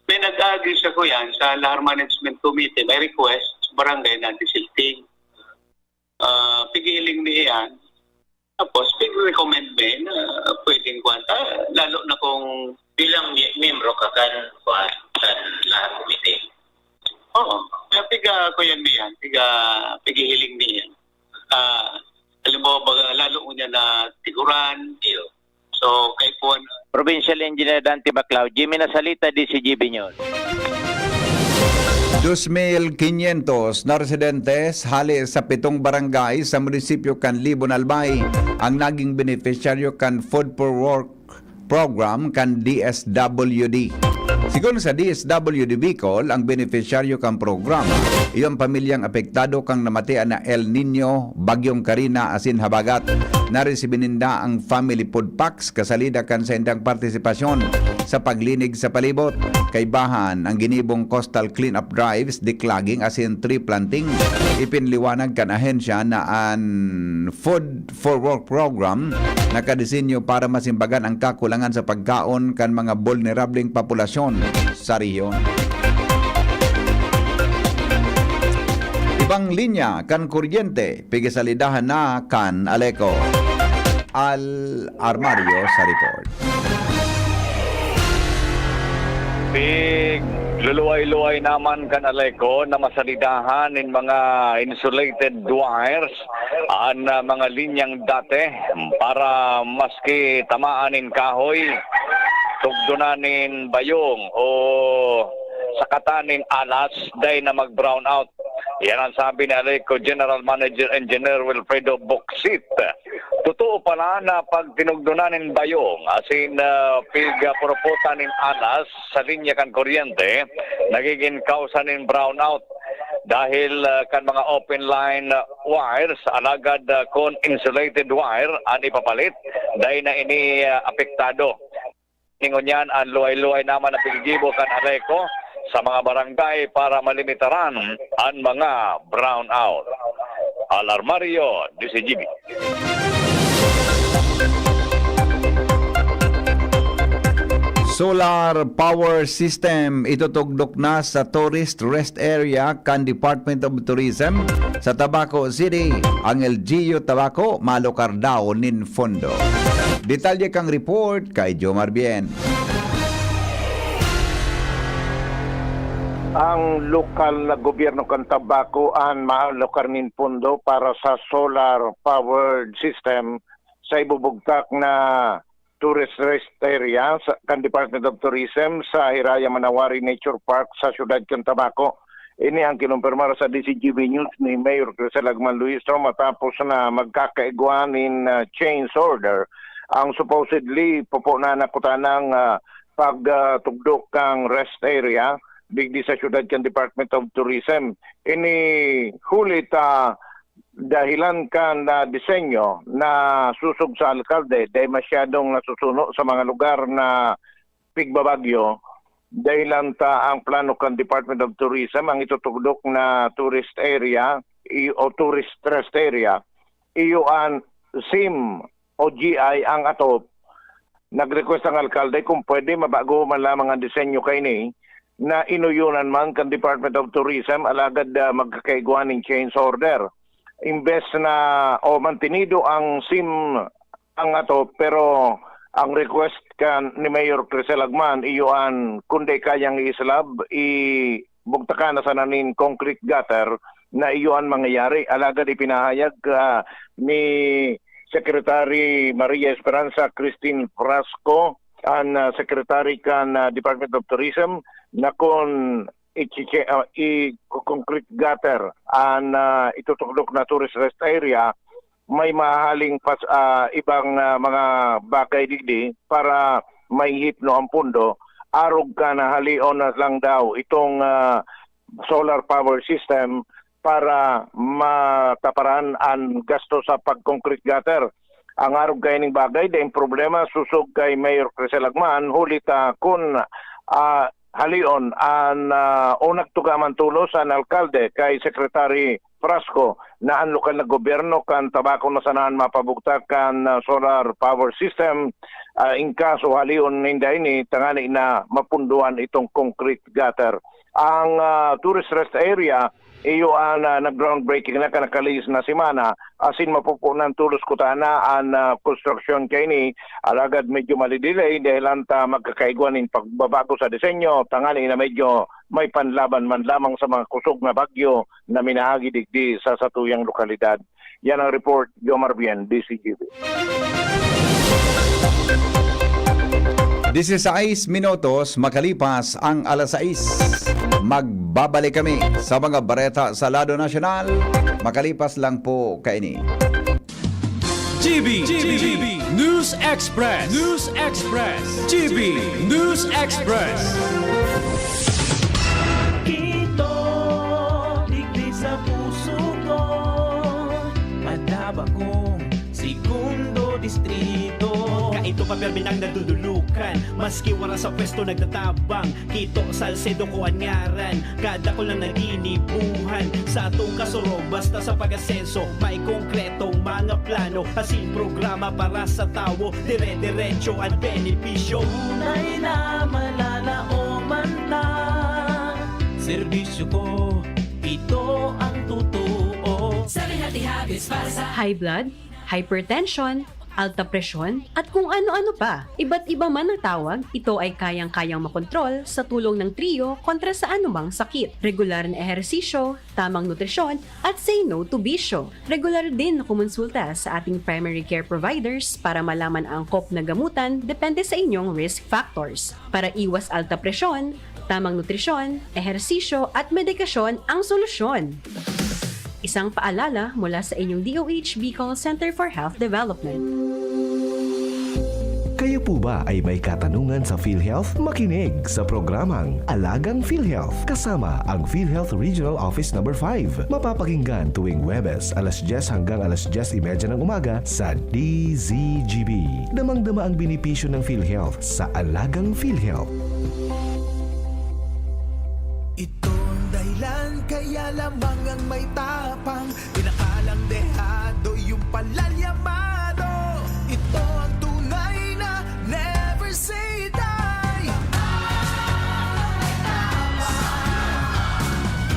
may nag-agree sa kuyan, sa Lahar Management Committee, may request sa barangay na desilting. Ah, pigiling niya yan. Tapos, pig-recommend mi na pwedeng kuwan ta, lalo na kung bilang mi-, miyembro ka kan, kuwan, kan Lahar Committee. Oo. Kaya piga, kuyan mi yan, piga, pigihiling mi yan. Ah, Mo baga lalo unya na tiguran, iyo. So, kay Puan, Provincial Engineer Dante Baclao, Jimmy Nasalita, D C G B News. Dos mil quinientos na residentes hali sa pitong barangay sa munisipyo kan Libon, Albay ang naging benepisyaryo kan Food for Work program kan D S W D. Sigon sa D S W D Bicol, ang benepisyaryo kan programa, iyo an pamilyang apektado kan namatian na El Niño, Bagyong Karina asin Habagat. Naresibi ninda ang family food packs kasalida kan saindang partisipasyon sa paglinig sa palibot. Kaibahan ang ginibong coastal cleanup drives, declogging asin tree planting. Ipinliwanag kan ahensya na an Food for Work program nakadesenyo para masimbagan ang kakulangan sa pagkaon kan mga bulnerableng populasyon sa rehiyon. Ibang linya kan kuryente, pigisalidahan na kan Aleco. Al Armario sa report. Pigluluway-luway naman kan Aleco na masalidahan nin mga insulated wires an, ah, mga linyang dati para maski tamaan nin kahoy, tugdonan nin bayong o sakatan nin alas, dai na mag-brownout. Yan ang sabi ni Aleco General Manager Engineer Wilfredo Boxit. Totoo pala na pag tinugdonan nin bayong, asin, ah, pig-, ah, puruputan nin alas sa linya kan kuryente, nagigin kawsa nin brownout dahil, ah, kan mga open line, ah, wires, alagad, ah, kun insulated wire an ipapalit, dai na ini, ah, apektado. Ngunyan an luway-luway naman na piggigibo kan Aleco sa mga barangay para malimitaran an mga brownout. Al Armario, D C G B. Solar power system itutugdok na sa tourist rest area kan Department of Tourism sa Tabaco City. Ang L G U Tabaco malukar daw nin fondo. Detalye kan report kay Jomar Bien. Ang lokal na gobyerno kan Tabaco an maalokar nin pondo para sa solar powered system sa ibubugtak na tourist rest area sa, kan Department of Tourism sa Hiraya Manawari Nature Park sa siyudad kan Tabaco. Ini ang kinumpirmar sa D C G B News ni Mayor Crisel Agman Luistro matapos na magkakaigwa nin, ah, change order ang supposedly poponan na kutanang, ah, pag, ah, tugdok kan rest area digdi sa siyudad kan Department of Tourism. Ini huli ta dahilan kan, ah, disenyo na susog sa alkalde, dai masyadong nasusuno sa mga lugar na pigbabagyo, dahilan ta ang plano kan Department of Tourism, ang itutugdok na tourist area i-, o tourist rest area, iyo an sim o G I ang atop. Nag-request ang alkalde kung pwede mabago man lamang ang disenyo kaini na inuyonan man kan Department of Tourism, alagad, ah, magkakaigwa nin change order. Imbes na, o mantenido ang sim ang atop, pero ang request kan ni Mayor Crisel Agman, iyo an, kun dai kayang i-slab, ibugtakan na sana nin concrete gutter na iyo an mangyayari. Alagad ipinahayag, ah, ni Secretary Maria Esperanza Christine Frasco, an, ah, Secretary kan, ah, Department of Tourism, na kun ichiche-, ah, i-concrete gutter an, ah, itutugdok na tourist rest area, may mahahaling pas-, ah, ibang, ah, mga bagay digdi para maihipno ang pondo, arog kan halion na lang daw itong, ah, solar power system para mataparan an gasto sa pag-concrete gutter. Ang arog kaining bagay, daing problema susog kay Mayor Crisel Agman, huli ta kun, ah, halion an, ah, o nagtuga man tolos an alkalde kay Secretary Frasco na an lokal na gobyerno kan Tabaco na sanahan mapabugtak kan, ah, solar power system, ah, in kaso halion ninda ini tangani na mapunduan itong concrete gutter. Ang, ah, tourist rest area, iyo an, ah, nag-groundbreaking na kan nakalihis na semana, asin mapupunan tolos kutana an, ah, konstruksyon kaini, alagad medyo mali-delay dahelan ta magkakaigwa nin pagbabago sa disenyo, tanganing na medyo may panlaban man lamang sa mga kusog na bagyo na minaagi digdi sa satuyang lokalidad. Yan ang report, Jomar Bien, D Z G B. Dieciséis minutos makalipas ang alas sais. Magbabalik kami sa mga bareta sa lado nasyonal. Makalipas lang po kaini. G B, G B, News Express, News Express, G B, News Express. Kito, digdi sa puso ko, Padaba kong segundo distrito. Kaito pa permi nang nadudulukan, maski wara sa pwesto nagtatabang. Kito Salcedo ko an ngaran, kadakul na naginibuhan. Sa atong kasurog, basta sa pag-asenso, may konkretong mga plano, asin programa para sa tawo. Dire-diretso an benepisyo. Tunay na malalaoman ta. Serbisyo ko, ito ang totoo. Sa Rehab Habits para sa High blood, hypertension, alta presyon, at kung ano-ano pa. Iba't iba man ang tawag, ito ay kayang-kayang makontrol sa tulong ng Trio kontra sa anumang sakit. Regular na ehersisyo, tamang nutrisyon, at say no to bisyo. Regular din na kumonsulta sa ating primary care providers para malaman ang angkop na gamutan depende sa inyong risk factors. Para iwas alta presyon, tamang nutrisyon, ehersisyo, at medikasyon ang solusyon. Isang paalala mula sa inyong D O H Bicol Center for Health Development. Kayo po ba ay may katanungan sa PhilHealth? Makinig sa programang Alagang PhilHealth kasama ang PhilHealth Regional Office Number five. Mapapakinggan tuwing Huwebes, alas dyes hanggang alas dyes y media ng umaga sa D Z G B. Damang-dama ang benepisyo ng PhilHealth sa Alagang PhilHealth. Ito ang dahilan kaya lamang ang may tapang, pinakalang dehado, yung palalyamado. Ito ang tunay na never say die.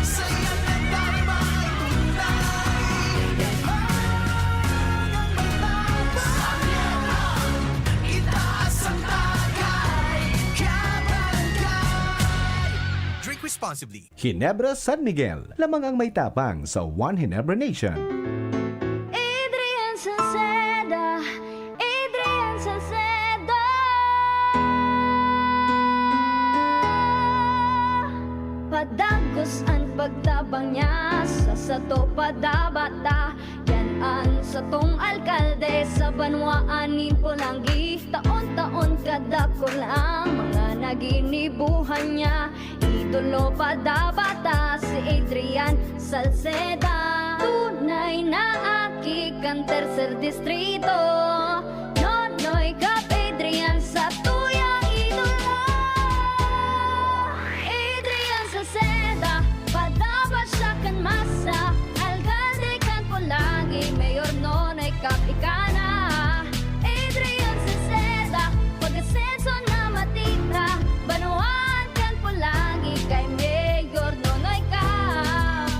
Saya na tayo ay tunay. Ang may tapang, itaas ang tagay, kabarangay. Drink responsibly. Ginebra San Miguel, lamang ang may tapang sa One Ginebra Nation. Adrian Salceda, Adrian Salceda. Padagos an pagtabang niya sa sato, padabata. Yan an satong alkalde sa banwaan nin Polangi. Taon-taon kadakul ang mga naginibuhan niya. Idolo pa dapat ta si Adrian Salceda. Tunay na aki kan Tercer Distrito. Nonoy Cap Adrian sa tuyang idolo. Adrian Salceda, padapat siya kan masa. Alkalde kan Polangi, Mayor Nonoy Cap ika na. Adrian Salceda, pag-asenso na matita. Banwaan kan Polangi kay Mayor Nonoy Cap.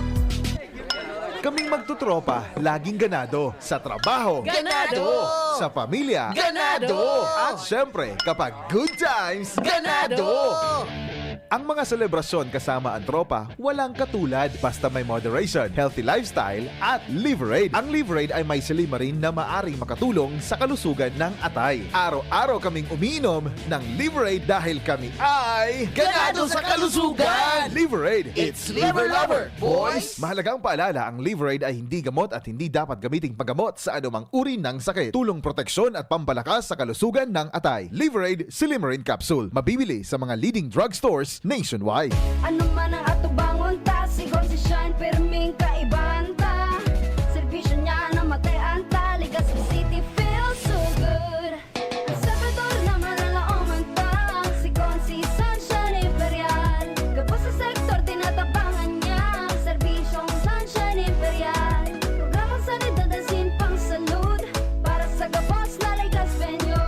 Kaming magtutropa, laging ganado. Sa trabaho. Ganado! Sa pamilya. Ganado! At syempre, kapag good times, Ganado! Ganado! Ang mga selebrasyon kasama ang tropa, walang katulad basta may moderation, healthy lifestyle, at Liver Aid. Ang Liver Aid ay may silymarin na maaring makatulong sa kalusugan ng atay. Araw-araw kaming umiinom ng Liver Aid dahil kami ay Ganado sa kalusugan! Liver Aid, it's Liver Lover, boys! Mahalagang paalala, ang Liver Aid ay hindi gamot at hindi dapat gamiting panggamot sa anumang uri ng sakit. Tulong proteksyon at pampalakas sa kalusugan ng atay. Liver Aid Silymarin Capsule. Mabibili sa mga leading drugstores nationwide. Ano man ang atubangon ta, si Gonzi Shine, pirming kaibahan ta. Serbisyo niya na matean ta, Legazpi City feels so good. Ang servidor na malalaoman ta, si Consi Sunshine Imperial. Gabos sa sektor, tinatabangan niya ang serbisyong Sunshine Imperial. Programang sanidad asin pangsalud para sa gabos na Legazpeño.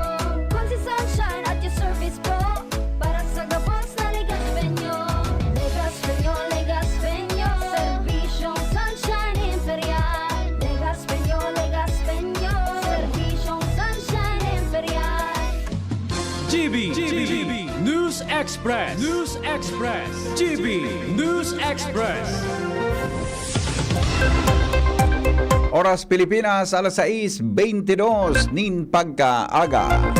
Consi Sunshine at your service po para sa gabos na Legazpeño. Legazpi G B News Express. News Express. G B News Express. Oras Pilipinas, alas sais beintidos nin pagkaaga.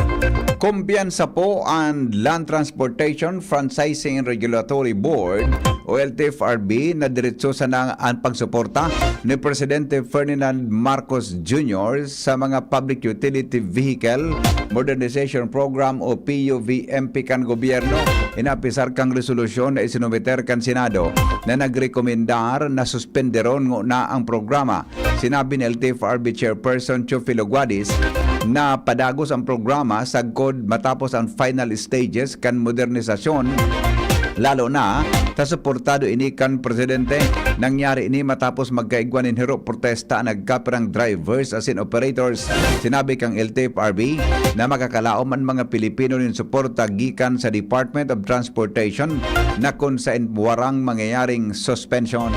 Kumpiyansa po an Land Transportation Franchising Regulatory Board o L T F R B na diretso sana an pagsuporta ni Presidente Ferdinand Marcos Junior sa mga Public Utility Vehicle Modernization Program o P U V M P kan gobyerno. Inapisar kan resolusyon na isinumiter kan Senado na nagrekomendar na suspenderon ngona ang programa. Sinabi ni L T F R B Chairperson Teofilo Guadis na padagos ang programa sagkod matapos ang final stages kan modernisasyon, lalo na ta suportado ini kan presidente. Nangyari ini matapos magkaigwa nin hirop protesta an nagkapirang drivers asin operators. Sinabi kan L T F R B na makakalaom an mga Pilipino nin suporta gikan sa Department of Transportation na kun saen warang mangyayaring suspension.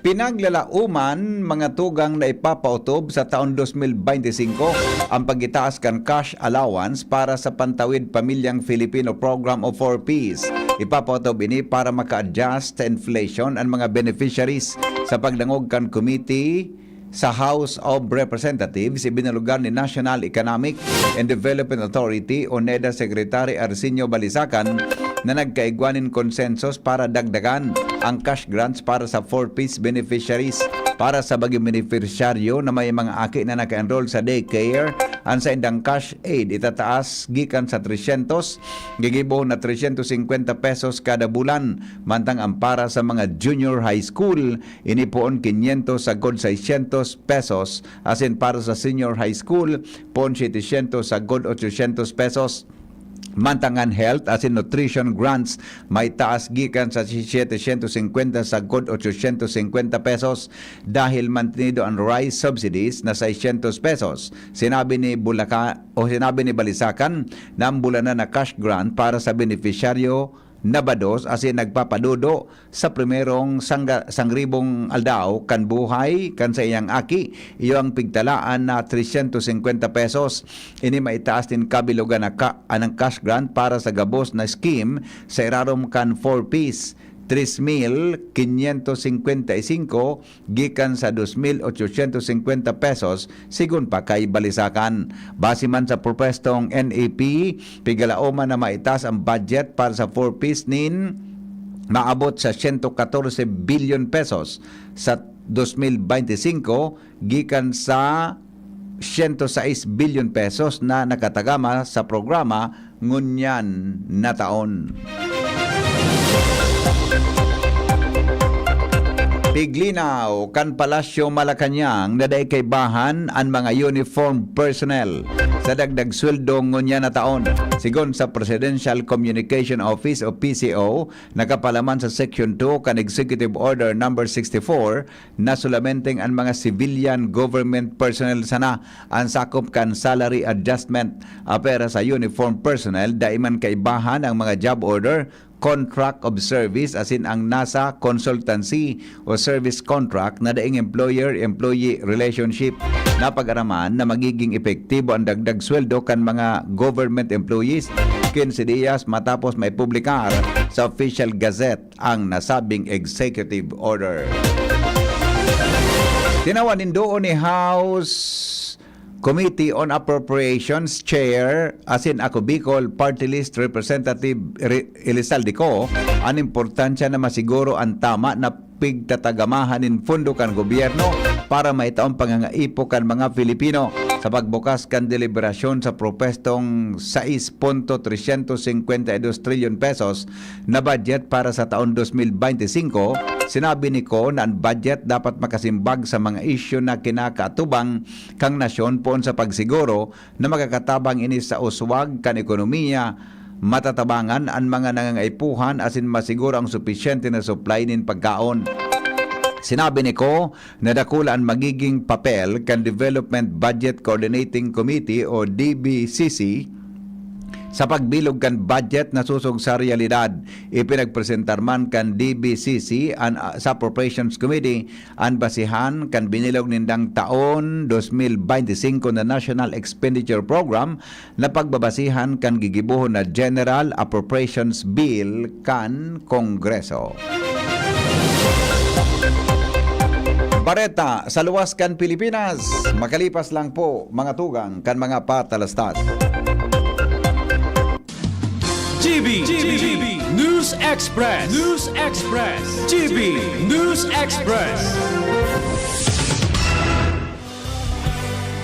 Pinaglalauman mga tugang na ipapaotob sa taon dos mil bente singko ang pagitaas kan cash allowance para sa Pantawid Pamilyang Filipino Program o four Ps. Ipapaotob ini para maka-adjust sa inflation an mga beneficiaries. Sa pagdangog kan committee sa House of Representatives, ibinalugar ni National Economic and Development Authority o NEDA Secretary Arsenio Balisacan na nagkaigwa nin konsensos para dagdagan ang cash grants para sa four Ps beneficiaries. Para sa bagong benepisyaryo na may mga aki na naka-enroll sa daycare, ang saindang cash aid itataas gikan sa tresyentos, gigibo na tresyentos singkwenta pesos kada bulan, mantang ang para sa mga junior high school, ini poon kinyentos sagkod seisyentos pesos, asin para sa senior high school, poon setesyentos sagkod ochosyentos pesos. Mantang an health asin nutrition grants may taas gikan sa setesyentos singkwenta sagkod ochosyentos singkwenta pesos dahil mantenido an rice subsidies na seisyentos pesos. Sinabi ni Bulaca-, o sinabi ni Balisacan na ang bulanan na cash grant para sa benepisyaryo nabados asin nagpapadudo sa primerong sangga-, sangribong aldaw kan buhay kan saiyang aki, iyo ang pigtalaan na tresyentos singkwenta pesos. Ini maitaas nin kabilogan na ka-, anang cash grant para sa gabos na scheme sa irarom kan four Ps, tres mil quinientos cincuenta y cinco gikan sa dos mil ochocientos cincuenta pesos, sigon pa kay Balisacan. Base man sa propwestong N E P, pigalaoman na maitaas ang budget para sa four Ps nin maabot sa siyento katorse bilyon pesos sa dos mil bente singko, gikan sa siyento sais bilyon pesos na nakatagama sa programa ngunyan na taon. Piglinaw kan Palasyo Malacañang na dai kaibahan an mga uniform personnel sa dagdag sweldo ngunyan na taon. Sigon sa Presidential Communication Office o P C O, nakapalaman sa Section two kan Executive Order Number sixty-four na solamenteng an mga civilian government personnel sana an sakop kan salary adjustment. Apera sa uniform personnel, dai man kaibahan ang mga job order, contract of service asin ang nasa consultancy o service contract na daing employer-employee relationship. Napag-araman na magiging epektibo ang dagdag sweldo kan mga government employees quince dias matapos maipublikar sa Official Gazette ang nasabing executive order. Tinawan nin duo ni House Committee on Appropriations Chair asin Ako Bicol Party List Representative Re-, Elizalde Co an importansya na masiguro an tama na pigtatagamahan nin pondo kan gobyerno para maitaong pangangaipo kan mga Filipino. Sa pagbukas kan deliberasyon sa propwestong sais punto tresyentos singkwenta y dos trilyon pesos na budget para sa taon dos mil bente singko, sinabi ni Co na an budget dapat makasimbag sa mga isyu na kinakaatubang kan nasyon poon sa pagsiguro na makakatabang ini sa uswag kan ekonomiya, matatabangan an mga nangangaipuhan asin masiguro ang supisyente na supply nin pagkaon. Sinabi ni Co na dakula an magiging papel kan Development Budget Coordinating Committee o D B C C Sa pagbilog kan budget na sosog sa realidad, ipinagpresentar man kan D B C C an, ah, sa Appropriations Committee an basihan kan binilog nindang taon dos mil bente singko na National Expenditure Program na pagbabasihan kan gigibohon na General Appropriations Bill kan Kongreso. Bareta sa luwas kan Pilipinas, makalipas lang po, mga tugang, kan mga patalastas. G B, G B, News Express, News Express, G B News Express.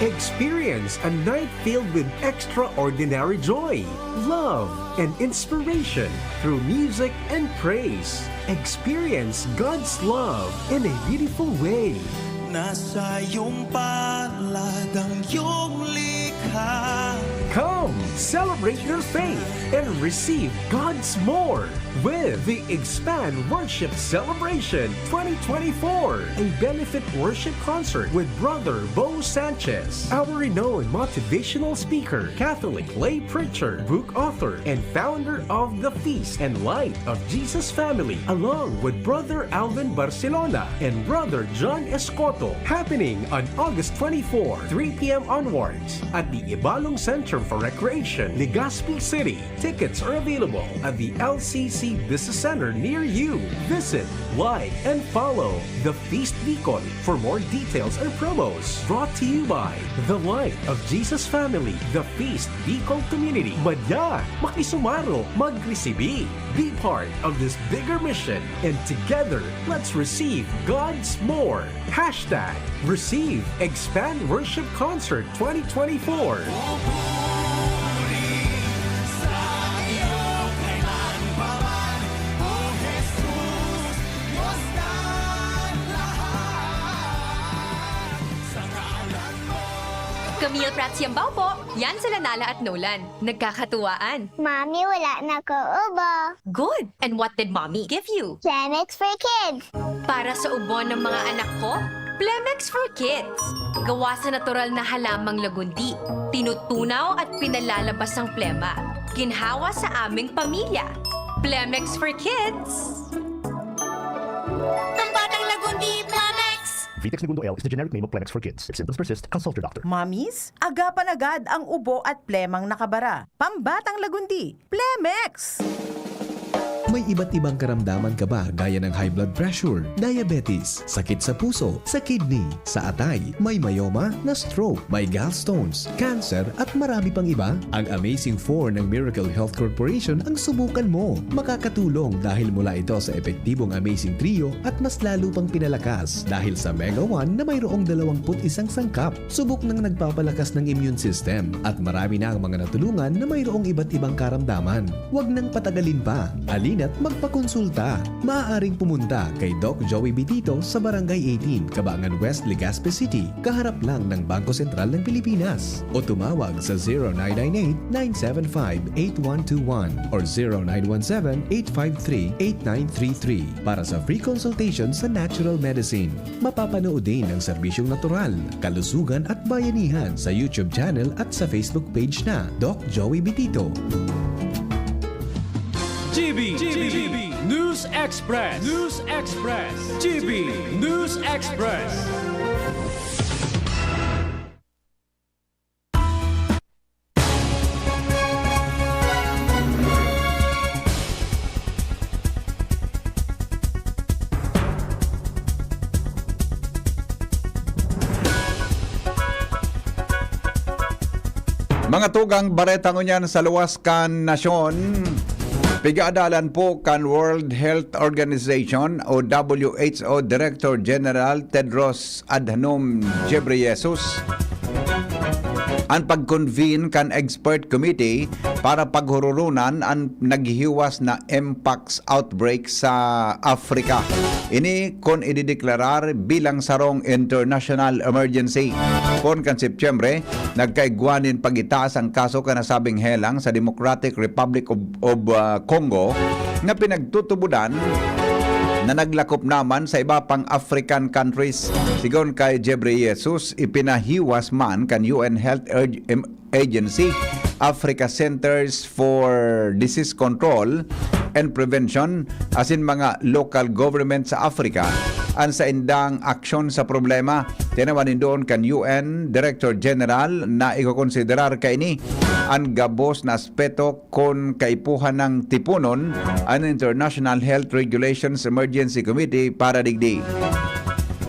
Experience a night filled with extraordinary joy, love, and inspiration through music and praise. Experience God's love in a beautiful way. Nasa iyong palad ang iyong likha. Come, celebrate your faith and receive God's more with the Expand Worship Celebration twenty twenty-four, a benefit worship concert with Brother Bo Sanchez, our renowned motivational speaker, Catholic lay preacher, book author, and founder of the Feast and Light of Jesus Family, along with Brother Alvin Barcelona and Brother John Escoto, happening on August twenty-four, three p m onwards, at the Ibalong Center for Recreation, Legazpi City. Tickets are available at the L C C Business Center near you. Visit, like, and follow The Feast Bicol for more details and promos. Brought to you by The Light of Jesus Family, The Feast Bicol Community. Madya, makisumaro, magresibi. Be part of this bigger mission, and together, let's receive God's more. Hashtag Receive Expand Worship Concert twenty twenty-four. Camille Prats Yambao po. Yan sila Nala at Nolan. Nagkakatuwaan. Mami, wala na ko ubo. Good! And what did Mommy give you? Plemex for Kids. Para sa ubo ng mga anak ko, Plemex for Kids. Gawa sa natural na halamang lagundi. Tinutunaw at pinalalabas ang plema. Ginhawa sa aming pamilya. Plemex for Kids. Ang batang lagundi, Plemex! Vitex Negundo L is the generic name of Plemex for Kids. If symptoms persist, consult your doctor. Mommies, agapan agad ang ubo at plemang nakabara. Pambatang lagundi, Plemex! May iba't ibang karamdaman ka ba, gaya ng high blood pressure, diabetes, sakit sa puso, sa kidney, sa atay, may myoma, na-stroke, may gallstones, cancer, at marami pang iba? Ang Amazing Four ng Miracle Health Corporation ang subukan mo. Makakatulong dahil mula ito sa epektibong Amazing Trio at mas lalo pang pinalakas dahil sa Mega One na mayroong dalawampu't isang sangkap. Subok nang nagpapalakas ng immune system at marami na ang mga natulungan na mayroong iba't ibang karamdaman. Huwag nang patagalin pa. Halina't magpakonsulta. Maaaring pumunta kay Doc Joey Bitito sa Barangay eighteen, Cabangan West, Legazpi City, kaharap lang ng Bangko Sentral ng Pilipinas. O tumawag sa zero nine nine eight, nine seven five, eight one two one or zero nine one seven, eight five three, eight nine three three para sa free consultation sa natural medicine. Mapapanood din ang serbisyong natural, kalusugan at bayanihan sa YouTube channel at sa Facebook page na Doc Joey Bitito. G B, G B, News Express, News Express, G B News Express. Mga tugang, bareta ngunyan sa luwas kan nasyon. Pig-aadalan po kan World Health Organization o W H O Director General Tedros Adhanom Ghebreyesus an pag-convene kan expert committee para paghurulunan an naghihiwas na mpox outbreak sa Africa. Ini kun idideklarar bilang sarong international emergency. Poon kan Setyembre, nagkaigwa nin pag-itaas ang kaso kan nasabing helang sa Democratic Republic of, of, ah, Congo na pinagtutubodan na naglakop naman sa iba pang African countries. Sigon kay Ghebreyesus, ipinahiwas man kan U N Health Urg-, Em-, Agency Africa Centers for Disease Control and Prevention asin mga local government sa Africa an saindang aksyon sa problema. Tinawan nin doon kan U N Director General na ikokonsiderar kaini an gabos na aspeto kun kaipuhan nang tiponon an International Health Regulations Emergency Committee para digdi.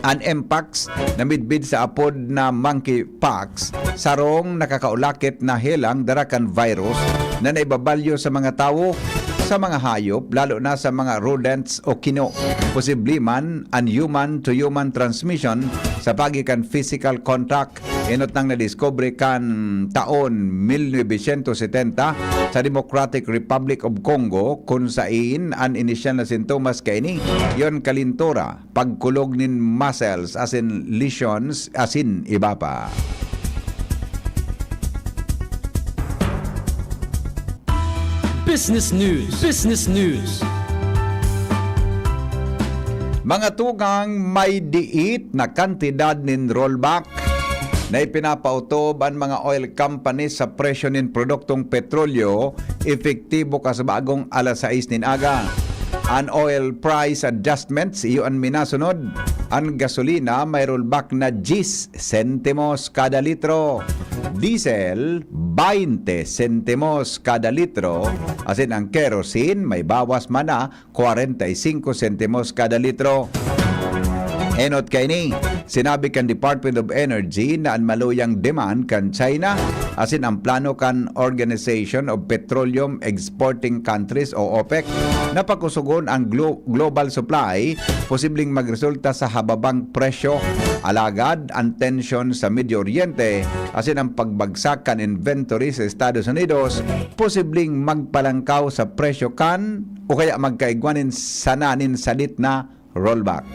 An mpox na midbid sa apod na monkeypox, sarong nakakaulakit na helang dara kan virus na naibabalyo sa mga tawo, sa mga hayop, lalo na sa mga rodents o kino. Posible man an human-to-human transmission sa pagi kan physical contact. Enot nang nadiskubre kan taon mil novecientos setenta sa Democratic Republic of Congo, kun sain an inisyal na sintomas kaini, yon kalintura, pagkulog nin muscles asin lesions asin iba pa. Business News. Business News. Mga tugang, may diit na kantidad nin rollback na ipinapautob an mga oil companies sa presyo nin produktong petrolyo, epektibo kasabagong alas sais nin aga. An oil price adjustments, iyo an minasunod. An gasolina may rollback na diyes sentimos kada litro. Diesel, baynte sentimos kada litro. Asin ang kerosene may bawas man na kwarenta y singko sentimos kada litro. Enot kaini, sinabi kan Department of Energy na an maluyang demand kan China asin ang plano kan Organization of Petroleum Exporting Countries o OPEC na pakusugon ang glo-, global supply posibleng magresulta sa hababang presyo. Alagad an tensyon sa Medio Oriente asin ang pagbagsak kan inventory sa Estados Unidos posibleng magpalangkaw sa presyo kan o kaya magkaigwa nin sana nin sadit na rollback.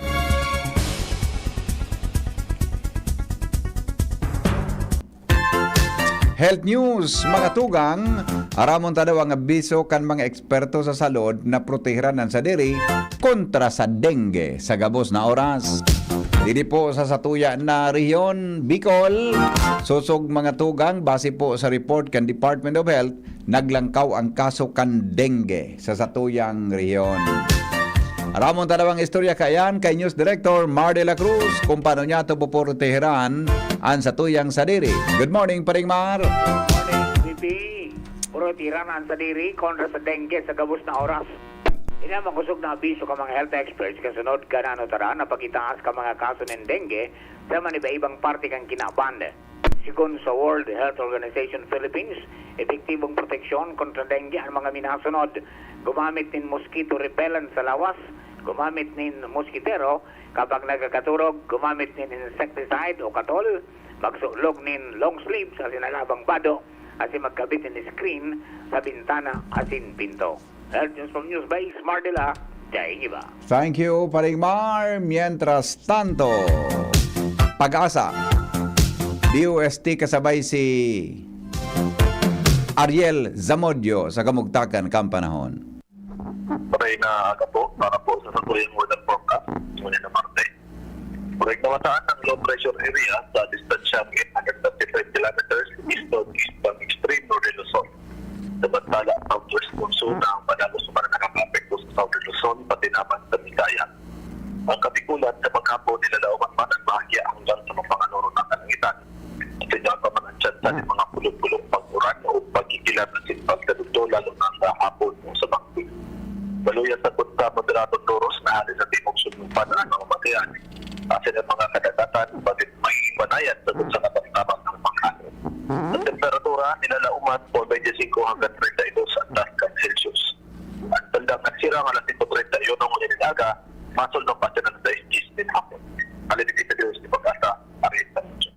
Health news, mga tugang, aramon ta daw ang abiso kan mga eksperto sa salud na protehiran an sadiri kontra sa dengue sa gabos na oras. Didi po sa satuya na rehiyon, Bicol, sosog mga tugang, base po sa report kan Department of Health, naglangkaw ang kaso kan dengue sa satuyang rehiyon. Aramon ta daw ang istorya kaiyan kay News Director Mar de la Cruz kung paano niya ito puprotehiran an satuyang sadiri. Good morning, Paring Mar. Morning, V P. Protehiran an sadiri kontra sa dengue sa gabos na oras. Ini an makosog na abiso kan mga health experts kasunod kan nanuturan na pag-itaas kan mga kaso nin dengue sa maniba-ibang parte kan kinaban. Sigon sa World Health Organization Philippines, epektibong proteksyon kontra dengue an mga minasunod: gumamit nin mosquito repellent sa lawas, gumamit nin moskitero kapag nagkakaturog, gumamit nin insecticide o katol, magsulog nin long sleeves asin halabang bado, asin magkabit nin screen sa bintana asin pinto. Health News from Newsbase, Mardela, Daingiba. Thank you, Paring Mar. Mientras tanto, Pag-asa, D O S T kasabay si Ariel Zamudio sa kamugtakan kan panahon. Patay na aga po para po sa satuyang weather forecast, ngunyan na Marte. Pwede na mataan ang low pressure area sa distansyang eight hundred thirty-five kilometers east-northeast ng extreme northern Luzon. Samantala, ang southwest monsoon na ang padagos naman na nakakaapekto sa southern Luzon, pati naman sa Visayas. Ang Kabikulan, sa maghapon, nilalauman man ang bahagya hanggang sa mapanganoro na kalangitan. At may pa man ang tsansa ng mga bulong-bulong pag-uran o pagkikilat na simpag sa dugto, lalo na sa hapon o sa bangkit. Baluyan sa punta, moderadong loros na hali sa timog sumumpan ang mga batayan. Asin ang mga kadagatan, bakit may banayan sa sa katamtaman ng panghalo. Ang temperatura, nilalauman, forty-five hanggang thirty-two sa taas kan Celsius. Ang tandang nagsirang alas singko treinta y uno ngunyan nin aga, masulno pa siya ng alas sais nin hapon. Alin sa Diyos ni Pag-asa, Ariel Sancho.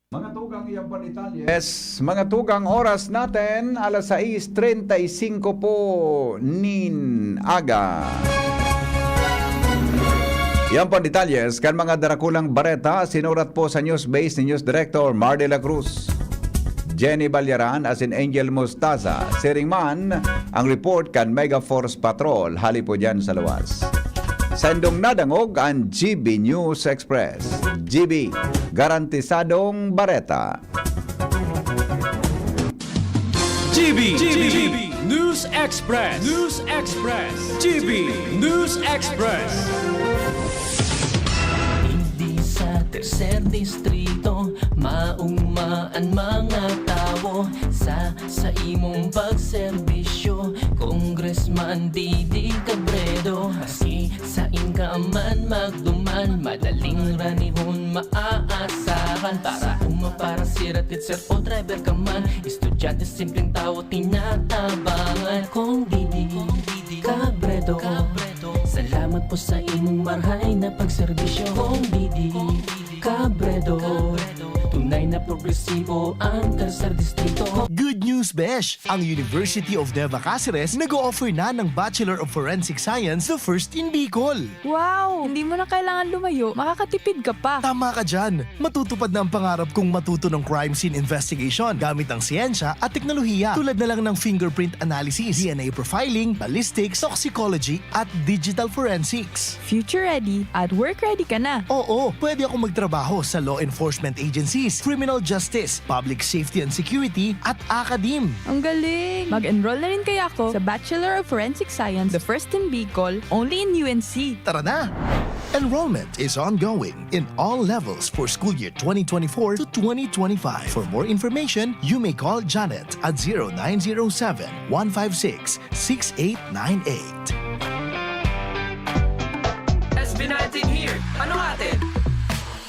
Mga tugang, iyan po ang detalye. Yes, mga tugang, oras natin, alas sais treinta y cinco po nin aga. Yan po ang detalye kan mga darakulang bareta, sinurat po sa Newsbase ni News Director Mar de la Cruz, Jenny Balyaran, asin Angel Mostaza. Siring man ang report kan Mega Force Patrol, hali po dyan sa luwas. Saindong nadangog an G B News Express. G B, garantisadong bareta. G B, G B, News Express, News Express, G B News Express. Digdi sa tercer distrito, mauma an mga tawo sa, sa imong pagserbisyo, Congressman Didi Cabredo. Maski sain ka man magduman, madaling ranihon maaasahan. Para uma, para sira, teacher o driver ka man, estudyante, simpleng tawo, tinatabangan. Kong Didi Cabredo, salamat po sa imong marhay na pagserbisyo. Kong Didi Cabredo, tunay na progresibo ang Tercer Distrito. Good news, besh! Ang University of Nueva Cáceres nag-o-offer na ng Bachelor of Forensic Science the first in Bicol. Wow! Hindi mo na kailangan lumayo, makakatipid ka pa. Tama ka dyan! Matutupad na ang pangarap kong matuto ng crime scene investigation gamit ang siyensya at teknolohiya, tulad na lang ng fingerprint analysis, D N A profiling, ballistics, toxicology, at digital forensics. Future ready at work ready ka na. Oo, pwede akong magtrabaho sa law enforcement agencies, criminal justice, public safety and security, at academe. Ang galing! Mag-enroll na rin kaya ako sa Bachelor of Forensic Science, the first in Bicol, only in U N C. Tara na! Enrollment is ongoing in all levels for school year twenty twenty-four to twenty twenty-five. For more information, you may call Janet at zero nine zero seven, one five six, six eight nine eight. S B nineteen here. Ano atin?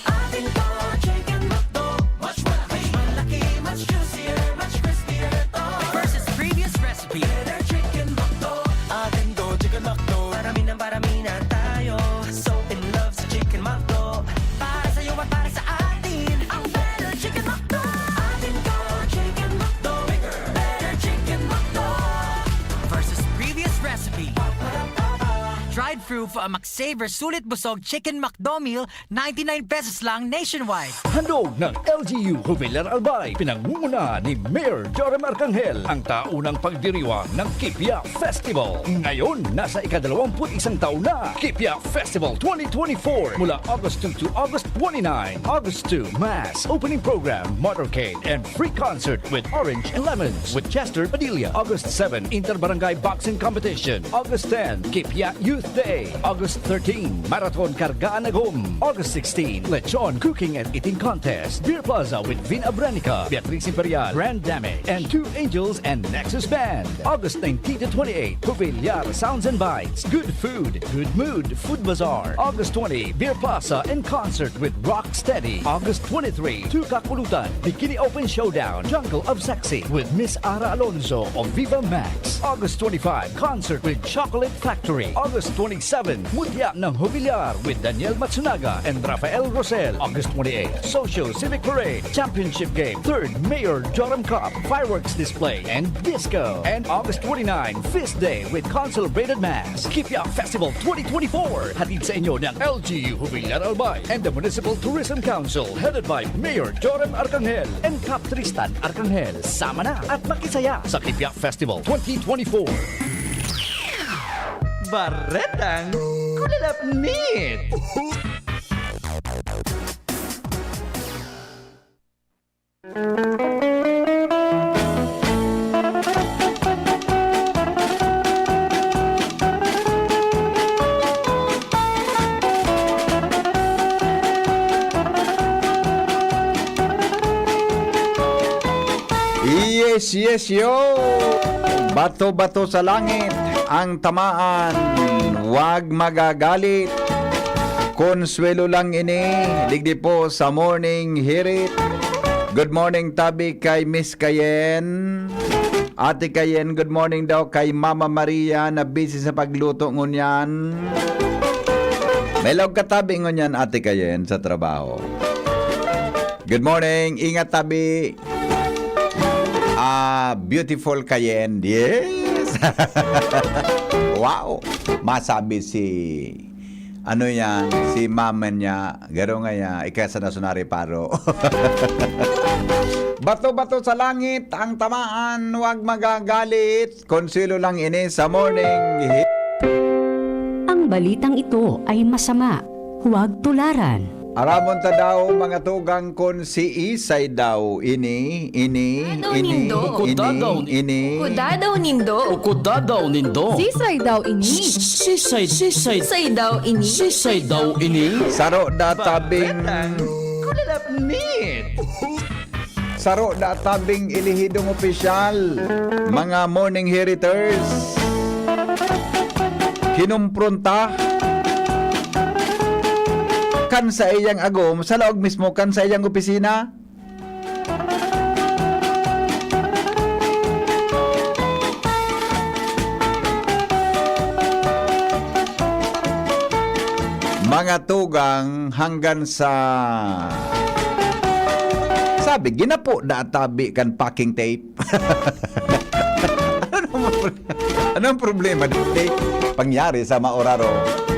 Atin to, Chicken McDo. Mas malaki, malaki, mas juicier, mas crispier to. Versus previous recipe. Better Chicken McDo. Atin to, Chicken McDo. Parami ng parami na tayo. So in love sa Chicken McDo. Para sa'yo at para sa atin. Ang Better Chicken McDo. Atin to, Chicken McDo. Bigger, better Chicken McDo. Versus previous recipe. Drive-thru for a McSaver Sulit Busog Chicken McDo Meal, ninety-nine pesos lang nationwide. Handog ng L G U Jubilar Albay, pinangungunahan ni Mayor Joram Arcangel, ang taunang pagdiriwang ng Kipia Festival. Ngayon, nasa ikadalawamput isang taon na, Kipia Festival twenty twenty-four, mula August two to August twenty-nine. August two, Mass, Opening Program, Motorcade, and free concert with Orange and Lemons with Chester Padilla. August seven, Interbarangay Boxing Competition. August ten, Kipia Youth Day. August thirteen, Marathon Kargaan Agom. August sixteen, Lechon Cooking and Eating Contest. Beer Plaza with Vin Abranica, Beatriz Imperial, Brand Damage, and Two Angels and Nexus Band. August nineteen to twenty-eight, Jubilar Sounds and Bites. Good food, good mood, food bazaar. August twenty, Beer Plaza in concert with Rock Steady. August twenty-three, Two Kakulutan, Bikini Open Showdown, Jungle of Sexy with Miss Ara Alonso of Viva Max. August twenty-five, concert with Chocolate Factory. August twenty-seven, Mutya ng Jubilar with Daniel Matsunaga and Rafael Rosel. August twenty-eight, Social Civic Parade, Championship Game, third Mayor Joram Cup, fireworks display, and disco. And August twenty-nine, Feast Day with Consul Braided Mass. Kipia Festival twenty twenty-four. Hatid sa inyo ng L G U Jubilar Albay and the Municipal Tourism Council, headed by Mayor Joram Arcangel and Cap Tristan Arcangel. Sama na at makisaya sa Kipia Festival twenty twenty-four. Baretang Kulalapnit! Yes, yes, yo! Bato-bato sa langit ang tamaan, wag magagalit. Konsuelo lang ini, digdi po sa Morning Hirit. Good morning, tabi, kay Miss Cayenne. Ate Cayenne, good morning daw kay Mama Maria na busy sa pagluto ngunyan. May laog ka tabi ngunyan, Ate Cayenne, sa trabaho. Good morning. Ingat, tabi. Ah, beautiful Cayenne. Yes. Wow. Masabi si, ano yan, si mama niya, garo nga ya, ika sa nasunari paro. Bato-bato sa langit ang tamaan, wag magagalit. Konsuelo lang ini sa morning. Ang balitang ito ay masama. Huwag tularan. Aramon ta daw, mga tugang, kun siisay daw ini, ini, Dadaw ini, nindo. Uko ini, dadaw ni- ini. Uko dadaw nindo. Uko dadaw nindo. Sisay daw ini. Sisay, sisay. Sisay daw ini. Sisay daw ini. Saro da tabing. Kulalapnit. Saro da tabing Ilihidong opisyal, mga morning heriters. Kinumpronta kan saiyang agom, sa laog mismo kan saiyang opisina. Mga tugang hanggan sa, sabi, ginapo da tabi kan packing tape. Ano naman pro-, anong problema dito? Pangyari sa maoraro.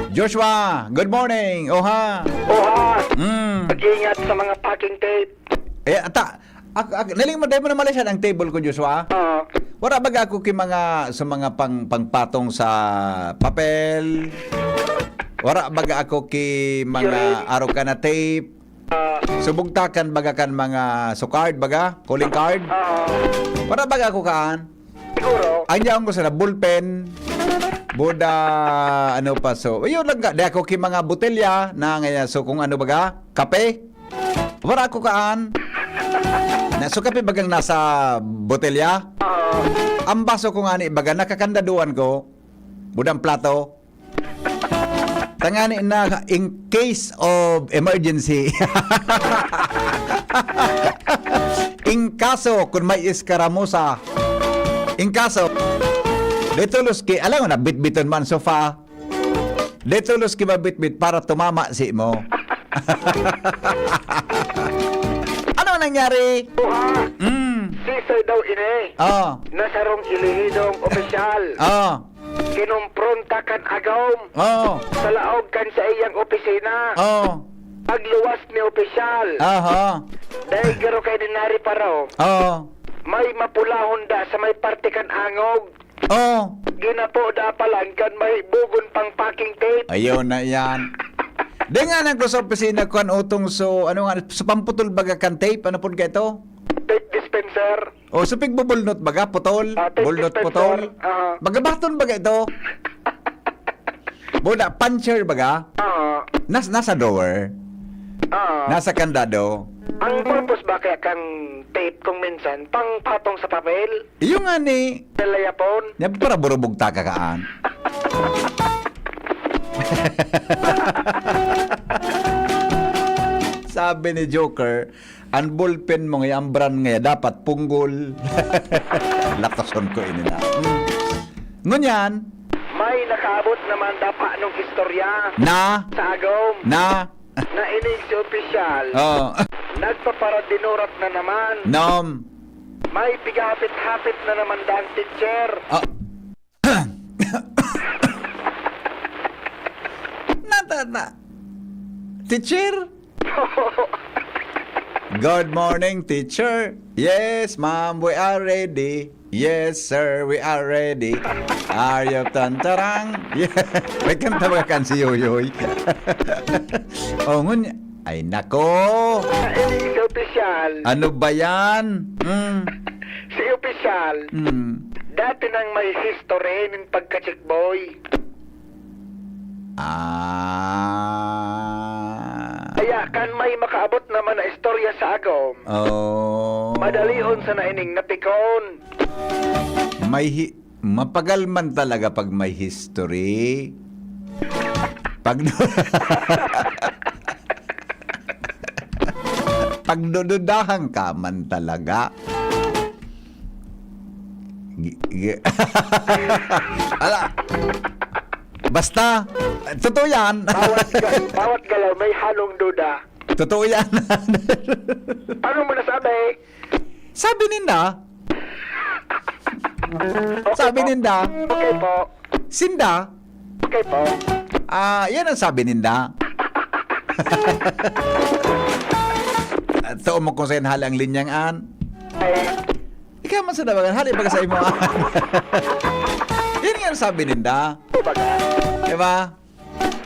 Joshua, good morning. Oha. Oha. Mm. Pag-ingat sa mga packing tape. Eh, ata, ak-, ak-, naling mo, dahil mo na malisan ang table ko, Joshua. Oo. Wala baga ako ki mga, sa mga pang, pangpatong sa papel. Wala baga ako ki mga Yun. Arog ka na tape. Ah. Subugtakan baga kan mga sukard baga, calling card. Oo. Wala baga ako kaan. Siguro. Ang yaon ko sana, ballpen. Buda, ano pa, so, yun lang ka. Di ako ki mga botelya na ngayon, so, kung ano baga, kape. Wala ako kaan. Na, so, kape bagang nasa botelya. Oo. Ang baso ko nga ni baga, nakakandaduan ko. Budang plato. Tangani na in case of emergency. In kaso, kung may iskaramusa. In kaso, dito los ki, alam mo na, bitbiton man sofa. Dito los ki mabitbit para tumama si mo. Ano nangyari? Buha. Mm. Sisay daw ini. Oh. Nasarong ilihidong opisyal. Oh. Kinumpronta kan agom Oo. Sa laog kan saiyang opisina. Oo. Pagluwas ni opisyal. Aha. Dahil garo kay dinari paro. Oo. May mapulahon da sa may parte kan angog. Oo. Ginapo da palan kan may bugon pang packing tape. Ayaw na yan. Di nga nang sa opisina ko, ano, utong so, ano nga, sa pamputol baga kan tape, ano po ka ito? Tape dispenser. O, so pigbubulnot baga, putol? Ah, tape Bulnot, dispenser. Putol? Aha. Magabaton baga ito? Boda, puncher baga? Aha. Nas-, nasa drawer? Aha. Nasa kandado? Ang purpose ba kaya kang tape kung minsan, pang patong sa papel? Iyo nga ni. Sa layapon? Yan para burubog ta kakaan. Sabi ni Joker, An ballpen mo ngaya, an brand ngaya, dapat punggol. Latason ko ini na. Hmm. Ngunyan? May nakaabot naman dapat nung istorya. Na? Sa agom. Na? Na ining si opisyal. Oo. Nagpaparadinurat na naman. Nom. May pigahapit-hapit na naman dang teacher. Ah. Nata-, na-, teacher? Good morning, teacher. Yes, ma'am, we are ready. Yes, sir, we are ready. Are you tantarang? Yeah. May kanta ba kan si Yoyoy? Oh, ngun-, ay, nako. Sa Elisa Opisyal. Ano ba yan? Mm. Si Opisyal, Mm. dati nang may history nin pagka-chick boy. Ah. Kaya kan may makaabot naman na istorya sa agom, Oh. madalion sana ining napikon. May hi-, mapagal man talaga pag may history. Pag, pagdududahan ka man talaga. Gi-, gi-, ala. Basta, totoo yan. Bawat ga-, bawat galaw may halong duda. Totoo yan. Paano mo nasabi? Sabi ninda. Okay Sabi po. ninda. Okay po. Sinda. Okay po. Ah, yan ang sabi ninda. Tao mo kung saan hali ang linyang an. Ay. Ikaw man sa dawagan, hali baga sa imo an. Yan nga ang sabi ninda. Di ba ka? Di ba?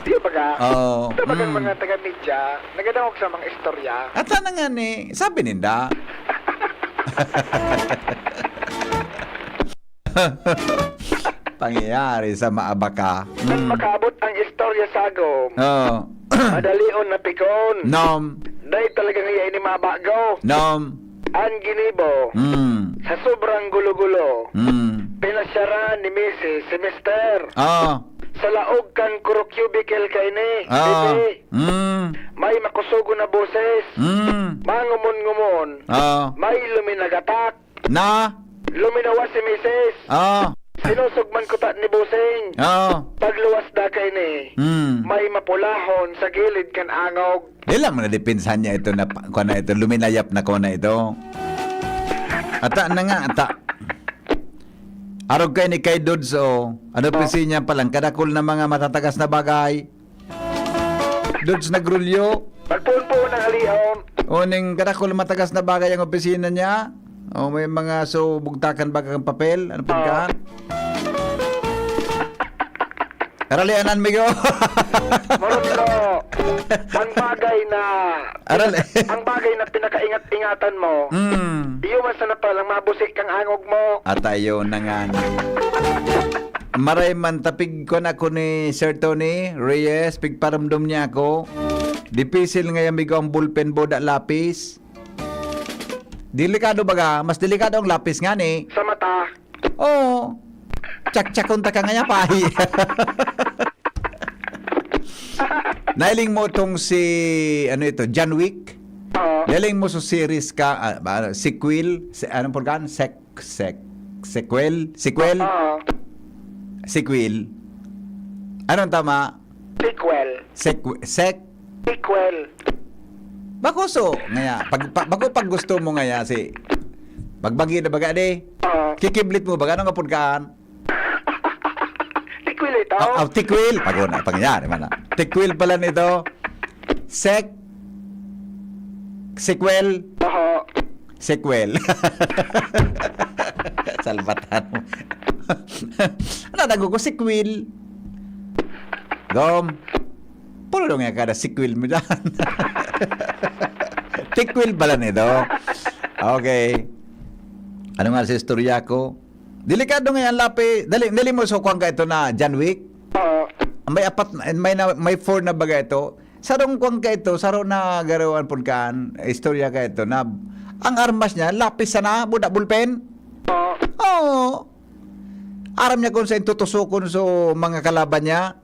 Di ba Oo. Ito bagang Mm. mga taga-media, nagadangog sa mga istorya. At sana nga ni, sabi ninda. Pangyayari sa maabaka. Kan Mm. makaabot ang istorya sa agom. Oo. Madalion na pikon. Nom. Dahil talaga nga ini mabago. Nom. An ginibo. Mm. Sa sobrang gulo-gulo. Mm. Pinasyaran ni misis si mister. Oo. Sa laog kan kuro cubicle kaini. Oo. Bibi. Mm. May makusugon na boses. Mm. Mangumon-ngumon. Oo. May luminagatak. Na? Luminawas si misis. Oo. Sinusog man kuta ni Busing. Oo. Pagluwas da kaini, Mm. may mapulahon sa gilid kan angog. Di lang na depensahan niya ito na pa-, kuwan na ito, luminayap na kuwan na ito. Ata na nga, ata. Arog kaini kay Dudes, oh. Ano Oh. pisi niya palang, kadakol na mga matatagas na bagay. Dudes Nagrulyo. Magpuon-puon ang alihon. O, ning kadakol matagas na bagay ang opisina niya. O, may mga so, bugtakan baga kang papel. Ano pagkaan? Aralianan, migo. Morotlo, ang bagay na Aral- ang bagay na pinakaingat-ingatan mo, Hmm. iyo man sana palang mabusi kang angog mo. At ayun na nga ni. Maray man, tapig ko na ko ni Sir Tony Reyes, pigparamdom niya ako. Dipisil nga, amigo, ang ballpen, boda, lapis. Delikado baga, mas delikado ang lapis nga ni. Sa mata. Oo. Tsak-tsakon ta ka nga niya, pahi. Nailing mo tong si, ano ito, John Wick? Oo. Nailing mo sa series ka, ah, ba, sequel, se-, anong purgan? Sek-, sek-, sequel? Sequel? Oo. Sequel. Anong tama? Sequel. Sequ-, sek-, Sequel. Bako so, ngaya, pag, pa, bako pag gusto mo ngaya si, magbagi na baga di, Oo. kikiblit mo baga, anong apod kaan? Tikwil ito. Ah, ah, tikwil. Pag una, pangyayari man na. Tikwil pala nito. Sek, sequel. Oo. Sequel. Salbatan mo. Ano, nago ko, sequel. Gom. Puro nga kada sequel mo dyan. Tikwil pala nito. Okay. Ano nga sa istorya ko? Delikado nga yan, lapi. Dali, dali mo, so, kuwan ka ito na John Wick? Oo. May apat, na- may, na, may four na baga ito. Sarong kuwan ka ito, sarong na garawan pod kaan, istorya ka ito, na ang armas niya, lapis sana, buda, bulpen. Oo. Oo. Aram niya kung saan tutusokon so mga kalaban niya.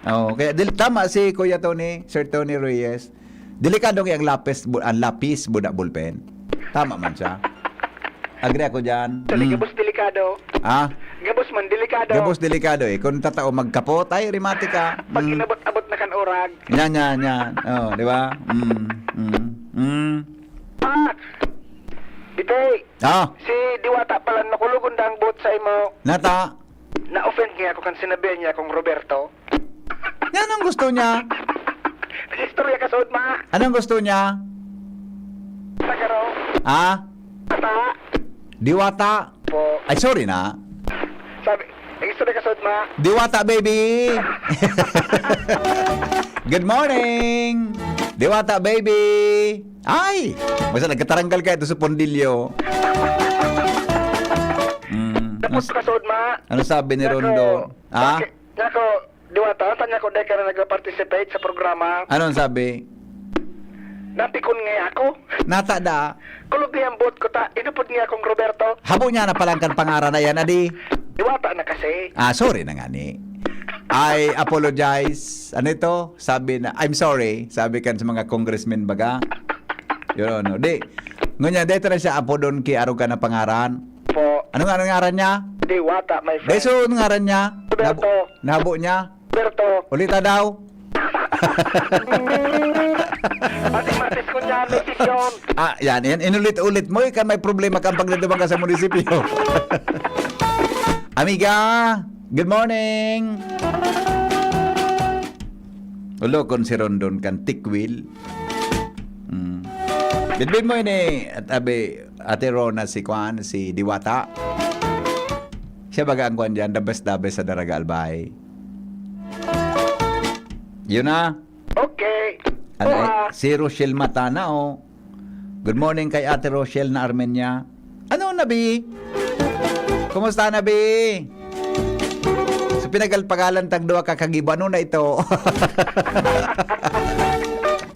Oo, kaya dil-, tama si Kuya Tony, Sir Tony Reyes. Delikado kaya ang lapis, bu-, ang lapis, buda, bulpen. Tama man siya. Agree ako dyan. Actually, Mm. gabos delikado. Ah? Gabos man, delikado. Gabos delikado eh. Kung tatao magkapot, ay, rimati ka. Pag Mm. inabot-abot na kan urag. Yan, yan, yan. Oh, di ba? Mm, mm, mm. Ah! Bitoy, Ah, si Diwata pala, nakulogon daang buot sa imo. Nata. Na-offend niya ako kan sinabihan niya akong Roberto. Yan ang gusto niya. Nag-istorya ka, Sod, ma. Anong gusto niya? Sagaro. Ah? Ata. Diwata. Po. Ay, sorry na. Sabi, nag-istorya ka, Sod, ma. Diwata, baby. Good morning. Diwata, baby. Ay, basta nagkataranggal ka ito sa pondilyo. Mm, Tapos ano, ka, Sod, ma. Ano sabi ni Nako. Rondo? Ah? Bakit? Nako, Diwata, saan ako dahil ka na nag-participate sa programa? Anong sabi? Napikon nga ako. Nata da. Kulog niya ang buot ko ta. Inupod niya akong Roberto. Habo niya na palang kan pangaran na yan, adi. Diwata na kasi. Ah, sorry na nga ni. I apologize. Ano ito? Sabi na, "I'm sorry." Sabi kan sa mga congressmen baga. Yun, no? Di. Ngunya, dito na siya apodon ki arog ka na pangaran. Po. Ano nga ang ngaran niya? Diwata, my friend. Dai, so, ang ngaran niya? Roberto. Nahabo, nahabo niya? Roberto. Ulita daw. Matis-matis ko niya, may sisyon. Ah, yan, yan. Inulit-ulit mo, ika may problema kang pagdadumang ka sa munisipyo. Amiga, good morning. Ulokon si Rondon kan tikwil. Mm. Bitbit mo ini, at abi, Ate Rona, si Kwan, si Diwata. Siya baga ang kwan dyan, the best, the best sa Daraga Albay. Yun na. Okay. Ano, Oha. eh, si Rochelle Matana, oh. Good morning kay Ate Rochelle na Armenia. Ano, Nabi? Kumusta, Nabi? So, pinagalpagalan tag duwa ka kagibo. Ano na ito?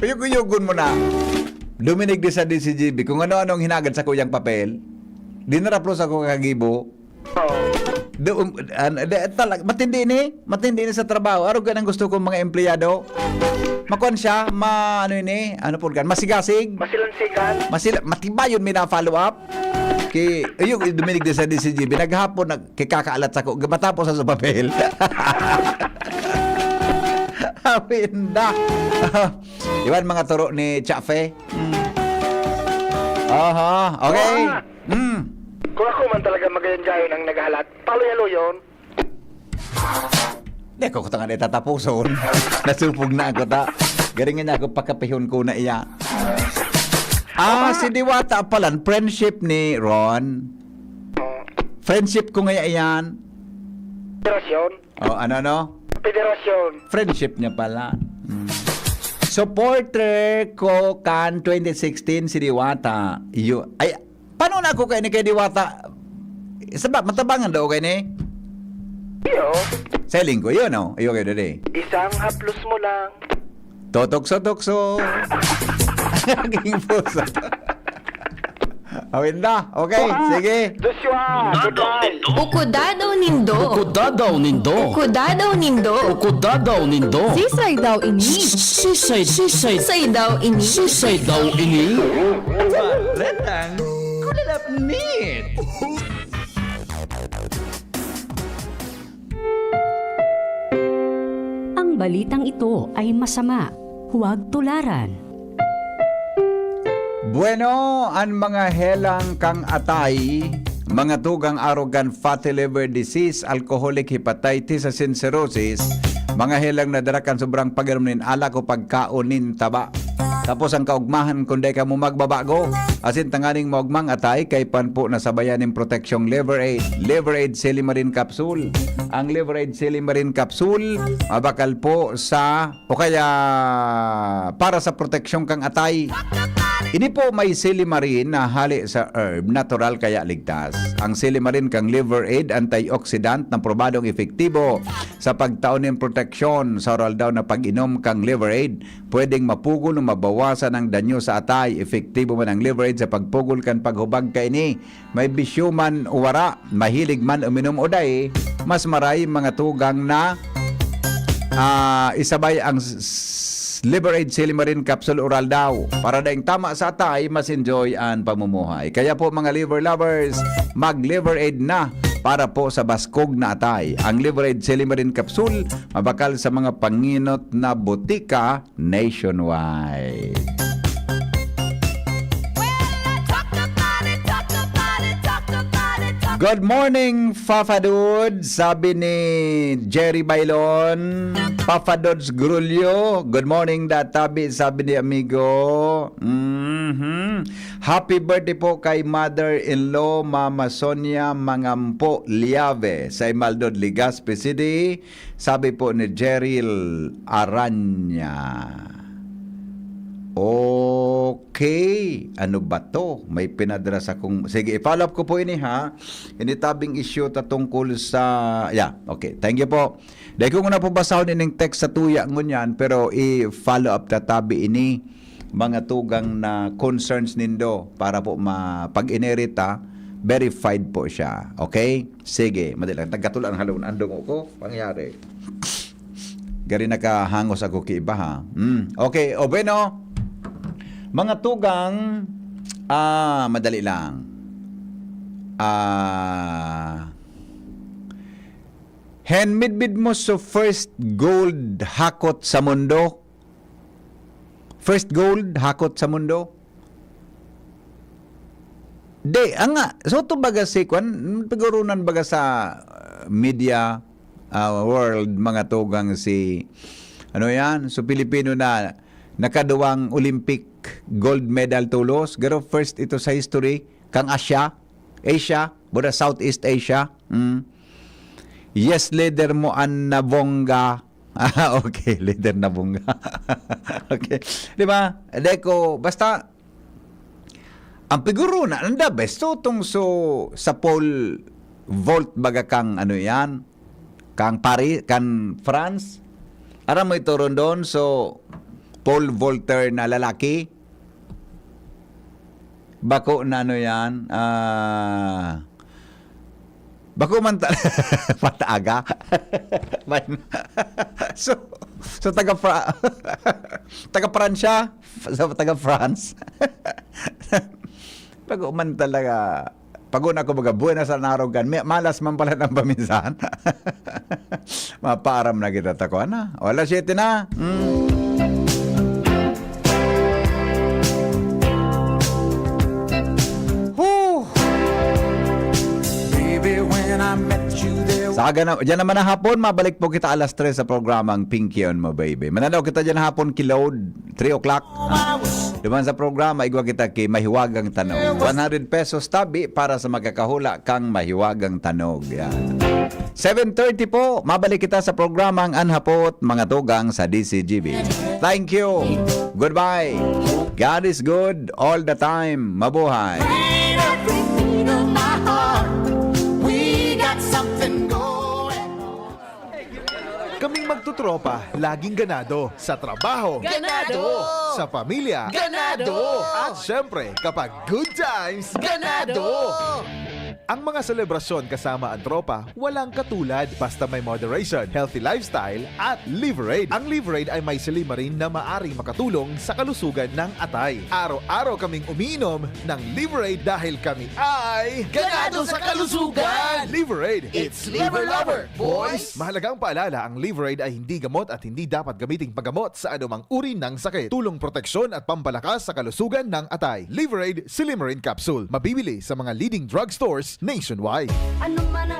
Uyog-uyogon mo na. Duminig di sa D C G B. Kung ano-ano ang hinagad sa kuyang papel, dinaraplos ako kagibo. Oo. Do, um, an, de, talag, matindi ni, matindi ni sa trabaho. Arog ka nang gusto kong mga empleyado. Makuan siya, ma, ano ini, ano po kan, masigasig. Masilansigan. Masila, matibayon may na-follow up. Ki, ayun, duminig din sa D C G B. Naghapon, nag, kikakaalat sa ko. Matapos sa papel. Awinda. Iwan mga turo ni Chafe. Mm. Aha, okay. Mm. Kung ako man talaga magayon-gayon ang naghahalat, paluya-luyon. Di ko kutang na itatapuson. Nasupog na ako ta. Garingin na ako pakapihon ko na iya. Ah, si Diwata palan, friendship ni Ron. Oh, Friendship ko nga iyan. federasyon. O, ano, no? Federasyon. Friendship niya pala. Mm. Supporter ko kan twenty sixteen si Diwata. Iyo. Ay, paano na ako kay ni kay Diwata? Sabab, matabangan daw kay ni? Iyo. Selling ko yun, oh. Iyo kayo dali. Isang haplos mo lang. Totokso-tokso. Naging puso. Awinda. Okay, sige. Joshua! Ukudadaw nindo. Ukudadaw nindo. Ukudadaw nindo. Ukudadaw nindo. Sisay daw ini. Sisay, sisay, Sisay daw ini. sisay daw ini. Baretang kulalapnit. Ang balitang ito ay masama. Huwag tularan. Bueno, an mga helang kang atay, mga tugang arog kan fatty liver disease, alcoholic hepatitis asin cirrhosis, mga helang na dara kan sobrang pag-inom nin alak o pagkaon nin taba. Tapos ang kaugmahan, kung dai kamo magbabago, asin tanganing maugmang atay, kaipan po nasabayan nin proteksyong Liver Aid. Liver Aid Silimarin Capsule. Ang Liver Aid Silimarin Capsule, mabakal po sa, o kaya para sa proteksyon kang atay. Ini po may silimarin na hali sa herb, natural kaya ligtas. Ang silimarin kang Liver Aid, antioxidant na probadong epektibo sa pagtao nin proteksyon sa oral daw na pag-inom kang Liver Aid. Pwedeng mapugol o mabawasan ang danyo sa atay. Epektibo man ang Liver Aid sa pagpugol kan paghubag kaini. May bisyo man o wara, mahilig man uminom o dai, mas maray mga tugang na, ah, isabay ang s-, s-, Liver Aid Silimarin Capsule Oral daw. Para daing tama sa atay, mas enjoy an pamumuhay. Kaya po mga liver lovers, mag Liver Aid na para po sa baskog na atay. Ang Liver Aid Silimarin Capsule, mabakal sa mga panginot na botika nationwide. Good morning, Fafa Dude, sabi ni Jerry Bailon. Fafa Dudes Grulio, good morning, Databi, sabi ni amigo. Mhm. Happy birthday po kay mother-in-law, Mama Sonia Mangampo Liave, sa Imaldod, Legazpi City. Sabi po ni Jeril Aranya. Okay. Ano ba to? May pinadra sa kung... Sige, i-follow up ko po ini, ha. Ini tabing issue ta tungkol sa... Yeah, okay. Thank you po. Dahil ko na po basahon ining text sa tuya ngunyan, pero i-follow up ta tabi ini mga tugang na concerns nindo para po ma-, pag-inherit, ha. Verified po siya. Okay? Sige, madali lang. Nagkatula ang halon. Andong ko, pangyari. Gari nakahangos ako ki iba, ha. Mm. Okay, o bueno. Mga tugang, ah, madali lang. Ah, hen midbid mo so first gold hakot sa mundo? First gold hakot sa mundo? Di, ang nga, so to baga si kwan, pigurunan baga sa uh, media uh, world, mga tugang si, ano yan, so Pilipino na nakaduwang Olympic gold medal tulos, pero first ito sa history, kang Asia, Asia, buda Southeast Asia. Mm. Yes, leader mo an nabongga Ah, okay, leader na bongga. Okay. Di ba? Dai ko, basta, ang piguro na, ang the best, tutong so, sa pole vault baga kang ano yan, kang Paris, kang France. Aram mo ito, Rondon? So, pole vaulter na lalaki. Bako na ano yan, ah, bako man ta-, pataaga. Man-, so, so taga Fra-, taga Pransya, so taga France. Bako man talaga. Pag una ko baga, buenas na arog kan. May, malas man pala ng paminsan. Mapaaram na kita, takuan na. Wala, siyete na. Mm. Whew! Baby, when I met you, there Sa aga na, dyan naman na hapon, mabalik po kita alas tres sa programang Pinky on Mo Baby. Mananaw kita dyan hapon, kilod, three o'clock. Duman sa programa, igwa kita ki Mahiwagang Tanog. One hundred pesos tabi para sa makakahula kang Mahiwagang Tanog. Yan. Seven thirty po, mabalik kita sa programang Anhapot, mga tugang sa D C G B. Thank you. Goodbye. God is good all the time. Mabuhay. Every beat of my heart, we got something going on. Kaming magtotropa, laging ganado. Sa trabaho. Ganado. Sa pamilya. Ganado. At syempre, kapag good times. Ganado. Ang mga selebrasyon kasama ang tropa, walang katulad. Basta may moderation, healthy lifestyle, at Liverade. Ang Liverade ay may silymarin na maaring makatulong sa kalusugan ng atay. Araw-araw kaming umiinom ng Liverade dahil kami ay Ganado sa kalusugan! Liverade. It's Liver Lover, boys! Mahalagang paalala, ang Liverade ay hindi gamot at hindi dapat gamiting panggamot sa anumang uri ng sakit. Tulong proteksyon at pampalakas sa kalusugan ng atay. Liverade Silymarin Capsule. Mabibili sa mga leading drugstores nationwide. Ano man